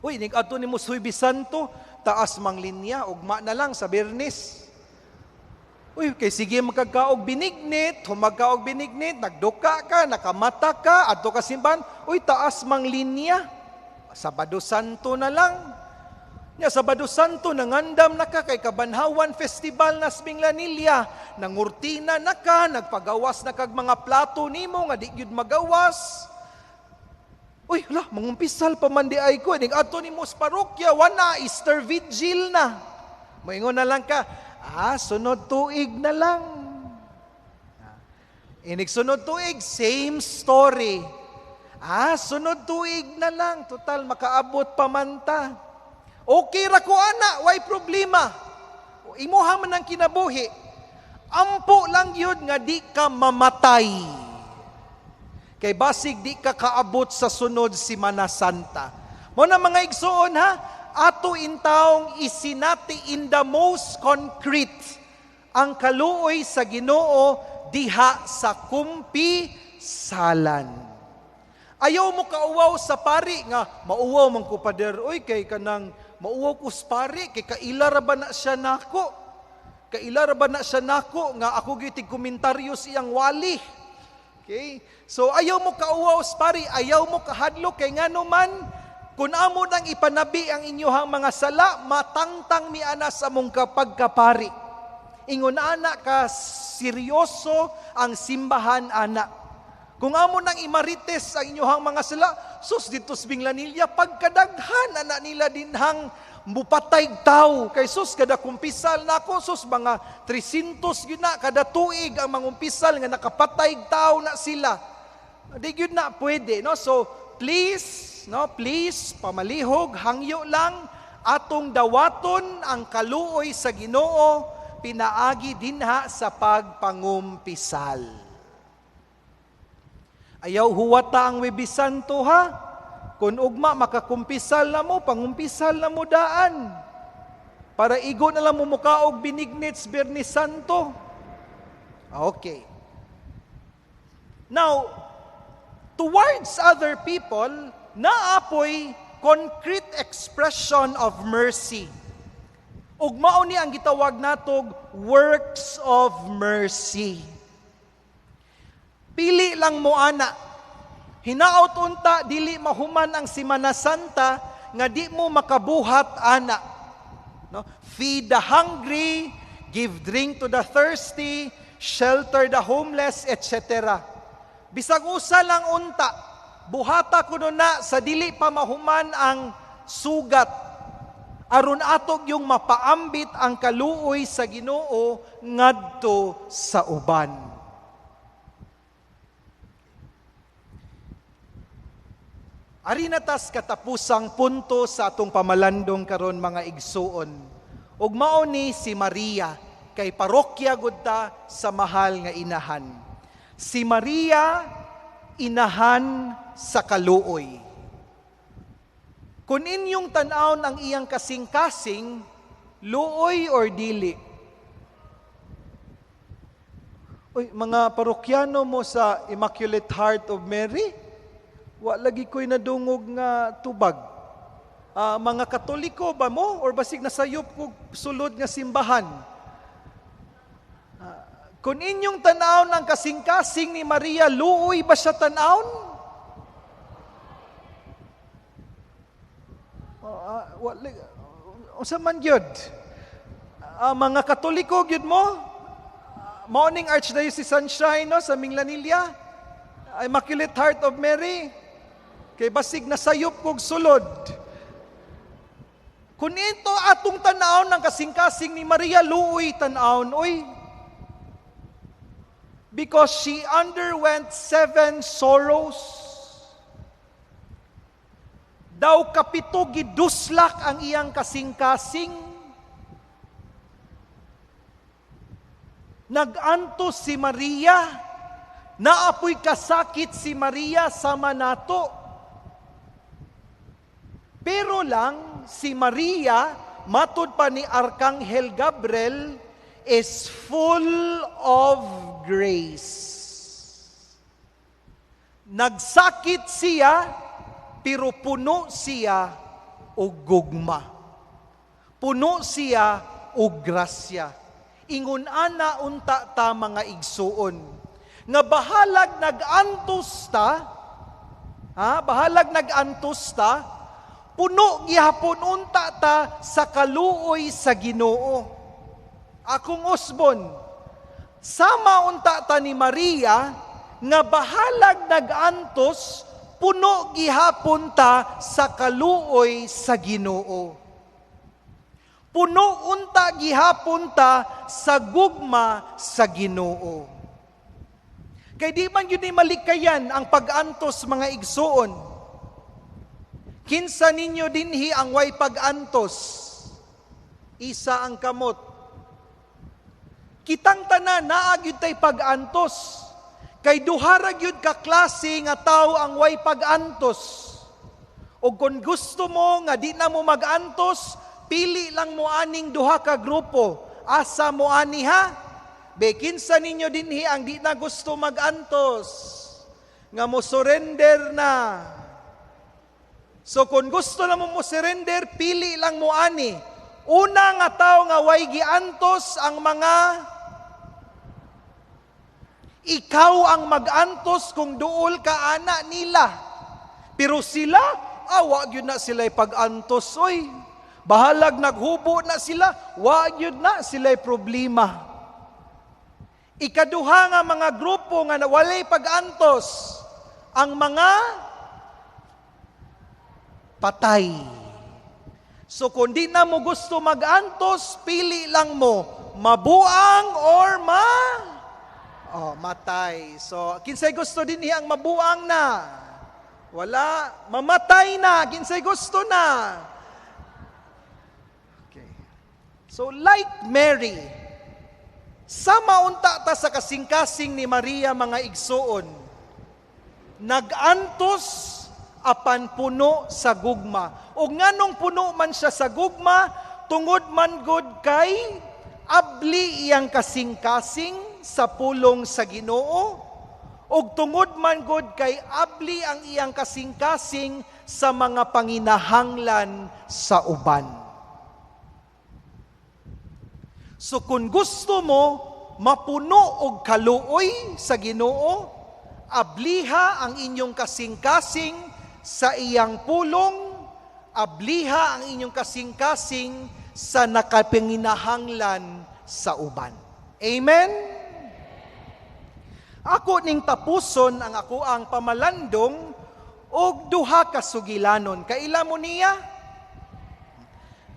Uy, nig adto nimo sa Huwebes Santo, taas mang linya, ugma na lang sa Biyernes. Uy, kay sige makagkaog binignit, humagkaog binignit, nagduka ka, nakamata ka, adto ka simbahan, uy, taas mang linya. Sabado Santo na lang." Nya Sabado Santo, nangandam na ka kay Kabanhawan Festival na Minglanilla, nangurtina na ka, nagpagawas na kag mga plato nimo nga di gyud magawas. "Uy, hala, mangumpisal pa man di ay ko." Ning adto nimo sa parokya, wana, Easter Vigil na. Moingon na lang ka, "Ah, sunod tuig na lang." Inig sunod tuig, same story. "Ah, sunod tuig na lang. Total, makaabot pa man ta." Okay ra ko ana, way problema. Imuha man ang kinabuhi. Ampo lang yun nga di ka mamatay. Kay basig di ka kaabot sa sunod Simana Santa. Mo na, mga igsuon, ha, ato intawong isinati in the most concrete ang kaluoy sa Ginoo diha sa kumpisalan. Ayaw mo kauwaw sa pari nga, "Mauwaw man ko, pader, oy, kay kanang mauwaw ko sa pari kay kaila ra ba na siya nako. Kaila ra ba na siya nako nga ako gyud komentaryo sa iyang wali." Okay? So ayaw mo kauwaw sa pari, ayaw mo kahadlok kay ngano man kung amo nang ipanabi ang inyuhang mga sala, matangtang mi ana sa among kapagkapari. Ingon ana ka seryoso ang simbahan ana. Kung amo nang imarites ang inyuhang mga sala, sus, dito sa Minglanilla, pagkadaghan ana nila dinhang mupatay tao. Kay sus, kada kumpisal nako, sus, mga 300 yun na, kada tuig ang mangumpisal nga nakapatay tao na sila. Di gyud na pwede, no? So, please, no, please, pamalihog, hangyo lang, atong dawaton ang kaluoy sa Ginoo pinaagi dinha sa pagpangumpisal. Ayaw huwata ang Huwebes Santo, ha. Kung ugma makakumpisal na mo, pangumpisal na mo daan. Para igo na lang mo mukaog binignits Biyernes Santo. Okay. Now, towards other people, naapoy concrete expression of mercy. Ug mao ni ang gitawag natog works of mercy. Pili lang mo ana. Hinaot unta dili mahuman ang Simana Santa nga di mo makabuhat ana. No? Feed the hungry, give drink to the thirsty, shelter the homeless, etc. Bisag usa lang unta, buhata kuno na sa dili pa mahuman ang sugat aron atog yung mapaambit ang kaluoy sa Ginoo ngadto sa uban. Ari na tas katapusang punto sa atong pamalandong karon, mga igsuon. Ug mao ni si Maria, kay parokya gud ta sa mahal nga inahan. Si Maria, inahan sa kaluoy. Kung inyong tan-awon ang iyang kasing-kasing, luoy or dili? Uy, mga parokyano mo sa Immaculate Heart of Mary, wa lagi ko'y nadungog nga tubag. Mga Katoliko ba mo or basig nasayop kog sulod nga simbahan? Kung inyong tan-awon ang kasing-kasing ni Maria, luoy ba siya tan-awon? Unsa man gyud? Mga Katoliko gyud mo? Morning Archdiocese Shrine, no, sa Minglanilla, Immaculate Heart of Mary, kay basig nasayop kog sulod. Kung ito atong tan-awon ng kasing-kasing ni Maria, luoy tan-awon, oy. Because she underwent 7 sorrows. Daw kapito giduslak ang iyang kasing-kasing. Nag-antos si Maria, naapoy kasakit si Maria sama nato. Pero lang, si Maria, matud pa ni Arkanghel Gabriel, is full of grace. Nagsakit siya, pero puno siya og gugma. Puno siya og grasya. Ingon ana unta ta, mga igsuon, nga bahalag nag-antos ta, ha, bahalag nag-antos ta, puno gihapon unta ta sa kaluoy sa Ginoo. Akong usbon, sama unta ta ni Maria, nga bahalag nag-antos, puno gihapon ta sa kaluoy sa Ginoo. Puno unta gihapon ta sa gugma sa Ginoo. Kay di man yun ni malikayan ang pag-antos, mga igsuon. Kinsa ninyo dinhi ang way pag-antos? Isa ang kamot. Kitang tanan naa gyud tay pag-antos. Kay duha ra gyud ka klase nga tawo ang way pag-antos. O kung gusto mo nga di na mo mag-antos, pili lang mo aning duha ka grupo. Asa mo ani ha? Be, kinsa ninyo dinhi ang di na gusto mag-antos? Nga mo surrender na. So kung gusto na mo mo surrender, pili lang mo ani. Una nga tawo nga way giantos ang mga ikaw ang mag-antos kung duol ka ana nila. Pero sila, awa gyud na sila'y pag-antos, oy. Bahalag naghubo na sila, wa gyud na sila'y problema. Ikaduha nga mga grupo nga walay pag-antos, ang mga patay. So kung di na mo gusto mag-antos, pili lang mo, mabuang or matay. So kinsay gusto din ang mabuang na? Wala, mamatay na, kinsay gusto na. Okay. So like Mary, sama unta ta sa kasing-kasing ni Maria, mga igsuon, nag-antos apan puno sa gugma. O nganong puno man siya sa gugma, tungod man gud kay abli iyang kasing-kasing sa pulong sa Ginoo, ug tungod man gud kay abli ang iyang kasing-kasing sa mga panginahanglan sa uban. So kung gusto mo mapuno og kaluoy sa Ginoo, abliha ang inyong kasing-kasing sa iyang pulong, abliha ang inyong kasing-kasing sa nakapanginahanglan sa uban. Amen? Ako ning tapuson ang ako ang pamalandong og duha ka sugilanon. Kaila mo niya?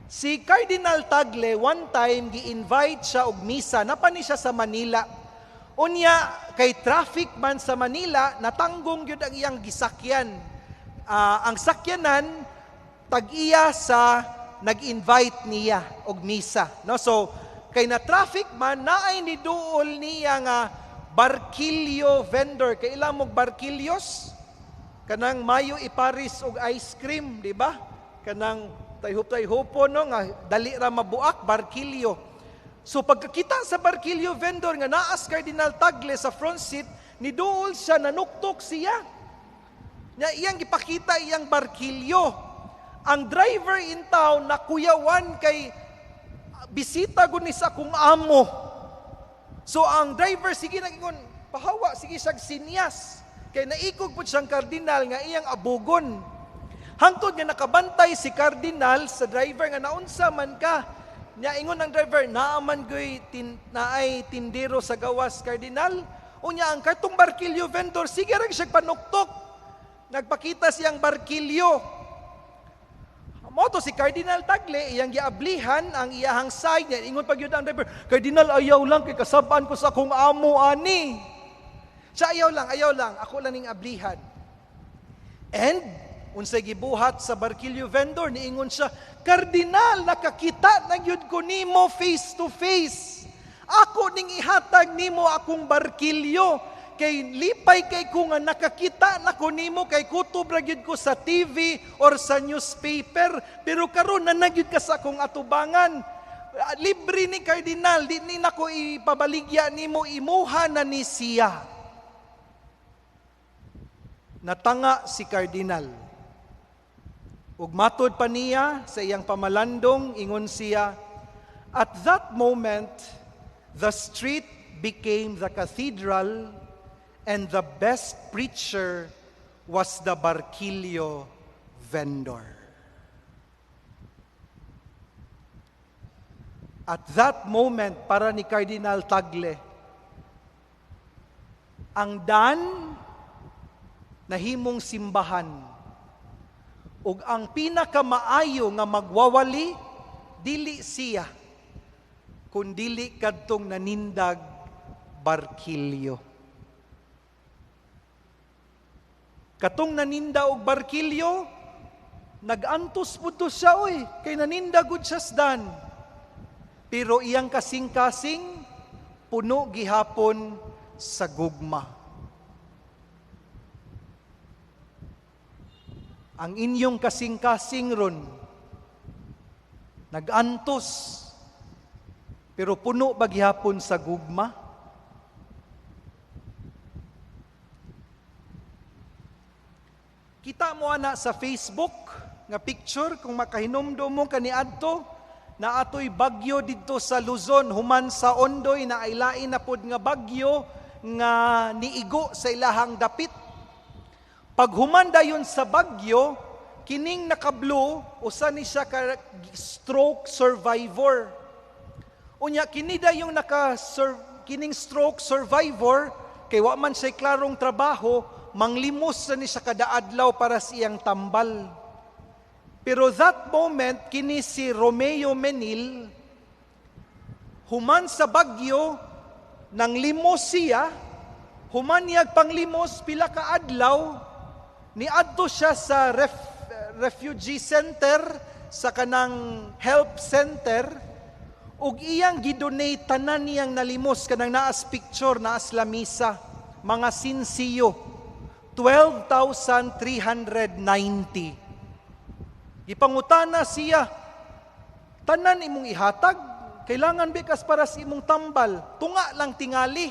Si Cardinal Tagle, one time, gi-invite siya og misa. Napani siya sa Manila. Unya, kay traffic man sa Manila, natanggong gyud ang iyang gisakyan. Ang sakyanan, tag-iya sa nag-invite niya og misa. No? So, kay na traffic man, naay niduol niya nga barkilyo vendor. Kaila mog barkilyos? Kanang mayo iparis og ice cream, di ba? Kanang tayhop-tayhopo, no, nga dali ra mabuak, barkilyo. So pagkakita sa barkilyo vendor nga naas Cardinal Tagle sa front seat, niduol siya, nanuktok siya. Nya iyang gipakita iyang barkilyo. Ang driver in town nakuyawan kay bisita gud ni sa akong amo. So ang driver sige nagingon, pahawa, sige siyag sinyas. Kay naikog pud siyang kardinal nga iyang abugon. Hangtod nga nakabantay si kardinal sa driver nga naunsa man ka. Nya ingon ang driver, naa man goy naay tindero sa gawas, kardinal. Unya ang kartong barkilyo vendor sige ra siya panuktok. Nagpakita siyang barkilyo. Moto si Cardinal Tagle, iyang giablihan ang iyahang side niya. Ingon pag yun ang driver, "Cardinal, ayaw lang kay kasabaan ko sa akong amo ani." Siya, "Ayaw lang, ako lang ning ablihan." And unsay gibuhat sa barkilyo vendor, niingon siya, "Cardinal, nakakita na gyud ko nimo face to face. Ako ning ihatag nimo akong barkilyo. Kay lipay kay ko nga nakakita na ko nimo, kay kutob ra gyud ko sa TV or sa newspaper, pero karon na nagyud ka sa akong atubangan. Libre ni, Cardinal, di ni nako ipabaligya nimo, imuha na ni siya." Natanga si Cardinal. Ug matod pa niya sa iyang pamalandong, ingon siya, "At that moment, the street became the cathedral and the best preacher was the barquillo vendor." At that moment, para ni Cardinal Tagle, ang dan nahimong simbahan ug ang pinakamaayo nga magwawali dili siya kundili kadtong nanindag barkilyo. Katong naninda og barkilyo, nag-antos pud to siya oy, kay naninda gud siya sdan. Pero iyang kasing-kasing puno gihapon sa gugma. Ang inyong kasing-kasing ron, nag-antos, pero puno ba gihapon sa gugma? Kita mo ana sa Facebook nga picture kung makahinumdum mo kaniadto na atoy bagyo didto sa Luzon human sa Ondoy na ailain na pod nga bagyo nga niigo sa ilahang dapit. Paghuman dayon sa bagyo, kining naka-blue usa ni siya ka stroke survivor. Unya kini dayong naka kining stroke survivor kay wa man siya klarong trabaho, manglimos na ni siya kada adlaw para sa iyang tambal. Pero that moment, kini si Romeo Menil, human sa bagyo, nang limos siya, human niyag panglimos pila ka adlaw, niadto siya sa refugee center, sa kanang help center, ug iyang gidonate tanan niyang nalimos, kanang naas picture, naas lamisa, mga sinsiyo, 12,390. Gipangutana siya, "Tanan imong ihatag, kailangan bikas para sa imong tambal, tunga lang tingali,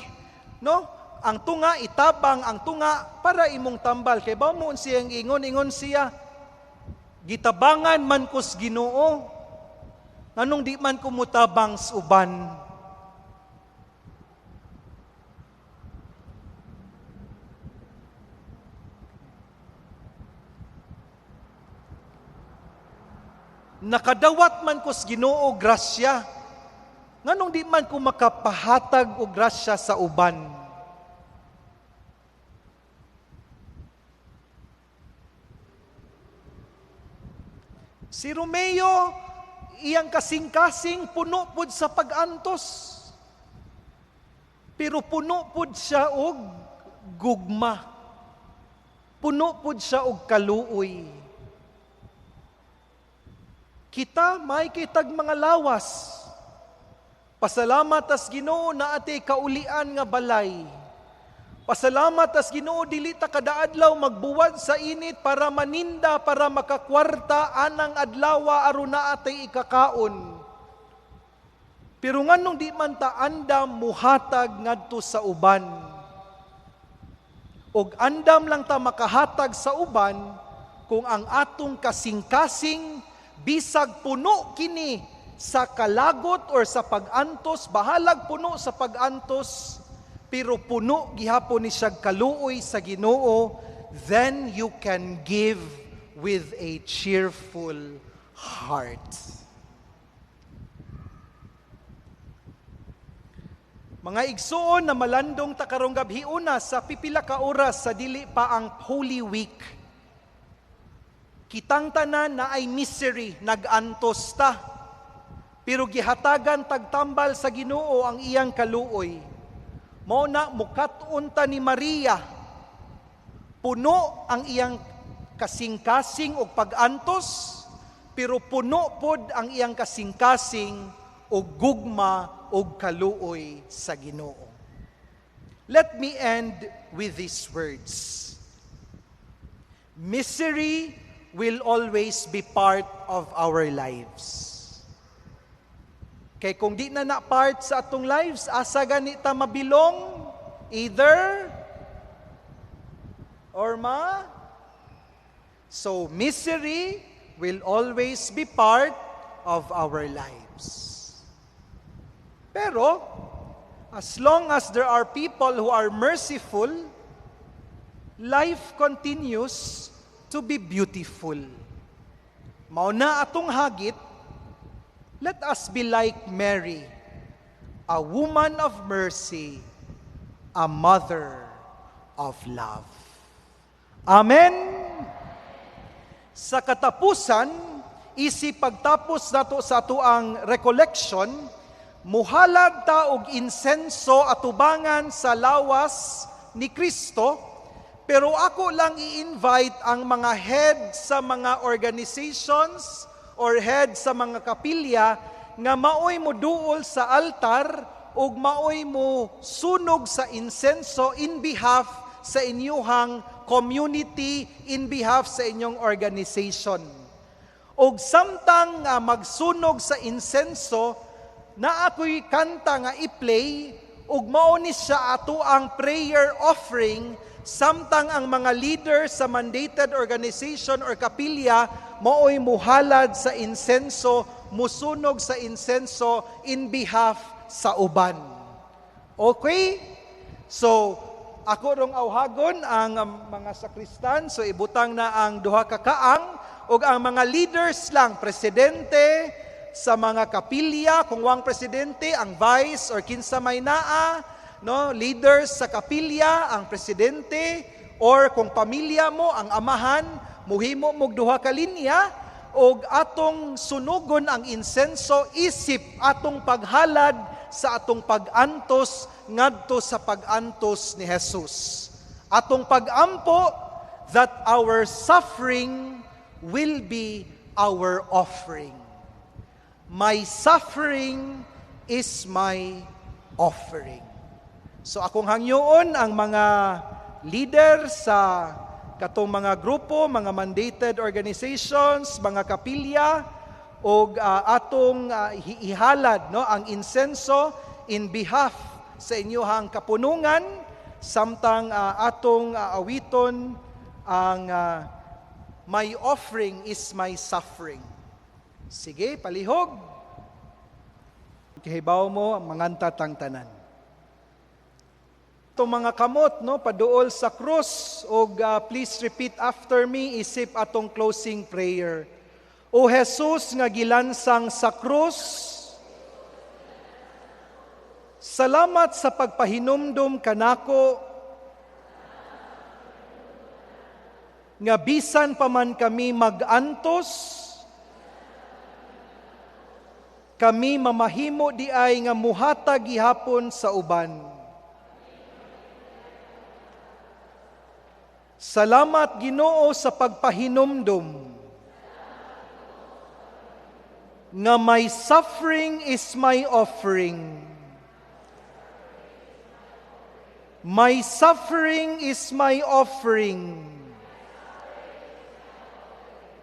no? Ang tunga itabang, ang tunga para imong tambal." Kay ba mo siyang ingon, ingon siya, "Gitabangan man kos Ginoo, nganong di man ko mutabang sa uban?" Nakadawat man kos Ginoo grasya, nganong di man ko makapahatag og grasya sa uban? Si Romeo, iyang kasing-kasing puno pud sa pag-antos. Pero puno pud siya og gugma. Puno pud siya og kaluoy. Kita may kitag mga lawas. Pasalamat tas Ginoo na ate kaulian nga balay. Pasalamat tas Ginoo, dili ta kada adlaw magbuwad sa init para maninda, para makakwarta anang adlawa aron naa tay ikakaon. Pero nganong di man ta andam muhatag ngadto sa uban? Og andam lang ta makahatag sa uban kung ang atong kasing-kasing, bisag puno kini sa kalagot or sa pag-antos, bahalag puno sa pag-antos, pero puno gihapon ni siya kaluoy sa Ginoo, then you can give with a cheerful heart. Mga igsuon na malandong ta karong gabhiuna sa pipila ka oras sa dili pa ang Holy Week. Kitang tanan na ay misery, nag-antos ta. Pero gihatagan tagtambal sa Ginoo ang iyang kaluoy. Mao na mukat-on ta ni Maria. Puno ang iyang kasing-kasing og pag-antos, pero puno pod ang iyang kasing-kasing og gugma og kaluoy sa Ginoo. Let me end with these words. Misery will always be part of our lives. Kay kung di na na part sa atong lives, asa gani ta mabilong? Either or ma. So misery will always be part of our lives. Pero as long as there are people who are merciful, life continues to be beautiful. Mao na atong hagit, let us be like Mary, a woman of mercy, a mother of love. Amen! Sa katapusan, isi pagtapos nato sa atoang recollection, muhalad ta og insenso atubangan sa lawas ni Kristo, pero ako lang i-invite ang mga head sa mga organizations or head sa mga kapilya nga maoy mo duol sa altar ug maoy mo sunog sa insenso in behalf sa inyuhang community, in behalf sa inyong organization. Og samtang magsunog sa insenso, na ako'y kanta nga i-play ug mao ni siya ato ang prayer offering samtang ang mga leaders sa mandated organization or kapilya maoy muhalad sa insenso, musunog sa insenso in behalf sa uban. Okay? So, ako rong awhagon ang mga sakristan, so ibutang na ang duha ka kaang ug ang mga leaders lang, presidente sa mga kapilya, kung wang presidente, ang vice or kinsa may naa, no, leaders sa kapilya, ang presidente, or kung pamilya mo, ang amahan, muhimo mog duha ka linya, og atong sunugon ang insenso isip atong paghalad sa atong pag-antos ngadto sa pag-antos ni Jesus. Atong pag-ampo that our suffering will be our offering. My suffering is my offering. So akong hangyoon ang mga leader sa katong mga grupo, mga mandated organizations, mga kapilya, og atong ihalad, no, ang insenso in behalf sa inyuhang kapunungan samtang atong awiton ang "My Offering Is My Suffering." Sige, palihog. Kihibaw mo ang manganta tang tanan. Itong mga kamot, no, paduol sa krus og please repeat after me isip atong closing prayer. O Jesus nga gilansang sa krus, salamat sa pagpahinumdum kanako nga bisan pa man kami mag-antos, kami mamahimo di ay nga muhatag gihapon sa uban. Salamat, Ginoo, sa pagpahinumdum nga my suffering is my offering. My suffering is my offering.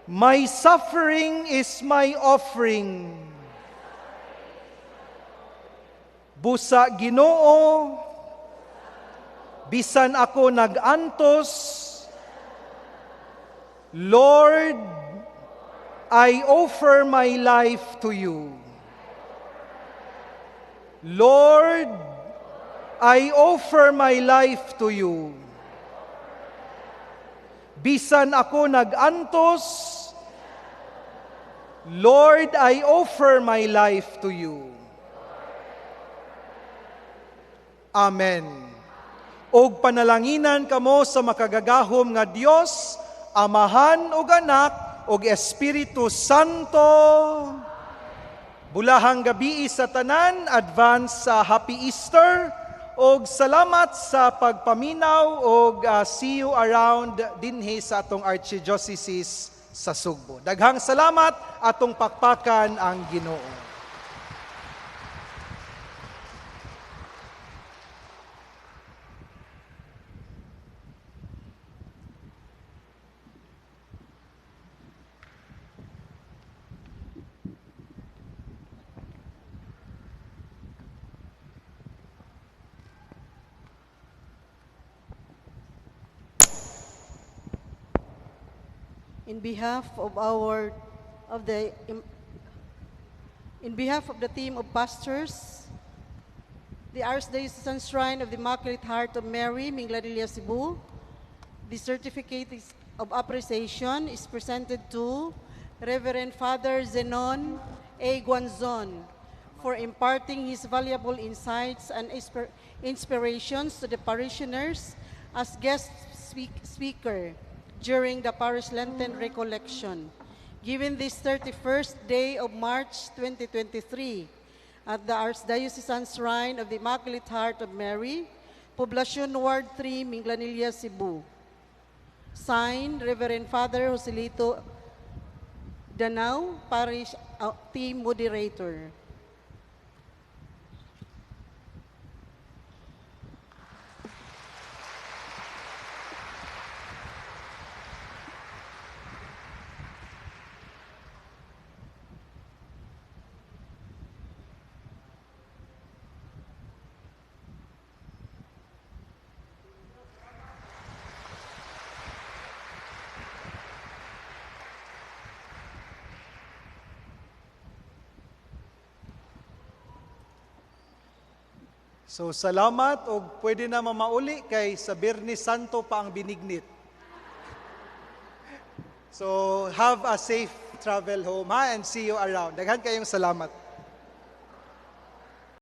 My suffering is my offering. Busa Ginoo, bisan ako nag-antos, Lord, I offer my life to you. Lord, I offer my life to you. Bisan ako nag-antos, Lord, I offer my life to you. Amen. Og panalanginan kamo sa makagagahom nga Dios, Amahan ug Anak ug Espiritu Santo. Bulahang gabii sa tanan, advance sa Happy Easter og salamat sa pagpaminaw og see you around dinhi sa atong Archdiocese sa Sugbo. Daghang salamat, atong pakpakan ang Ginoo. In behalf of our of the in behalf of the team of pastors, the Archdiocesan Shrine of the Immaculate Heart of Mary, Minglanilla, Cebu, the certificate of appreciation is presented to Reverend Father Zenon A. Guanzon for imparting his valuable insights and inspirations to the parishioners as guest speaker during the Parish Lenten Recollection, given this 31st day of March 2023 at the Archdiocesan Shrine of the Immaculate Heart of Mary, Poblacion Ward 3, Minglanilla, Cebu. Signed, Reverend Father Joselito Danao, Parish Team Moderator. So salamat og pwede na mamauli kay sa Biyernes Santo pa ang binignit. So have a safe travel home ha, and see you around. Daghan kayong salamat.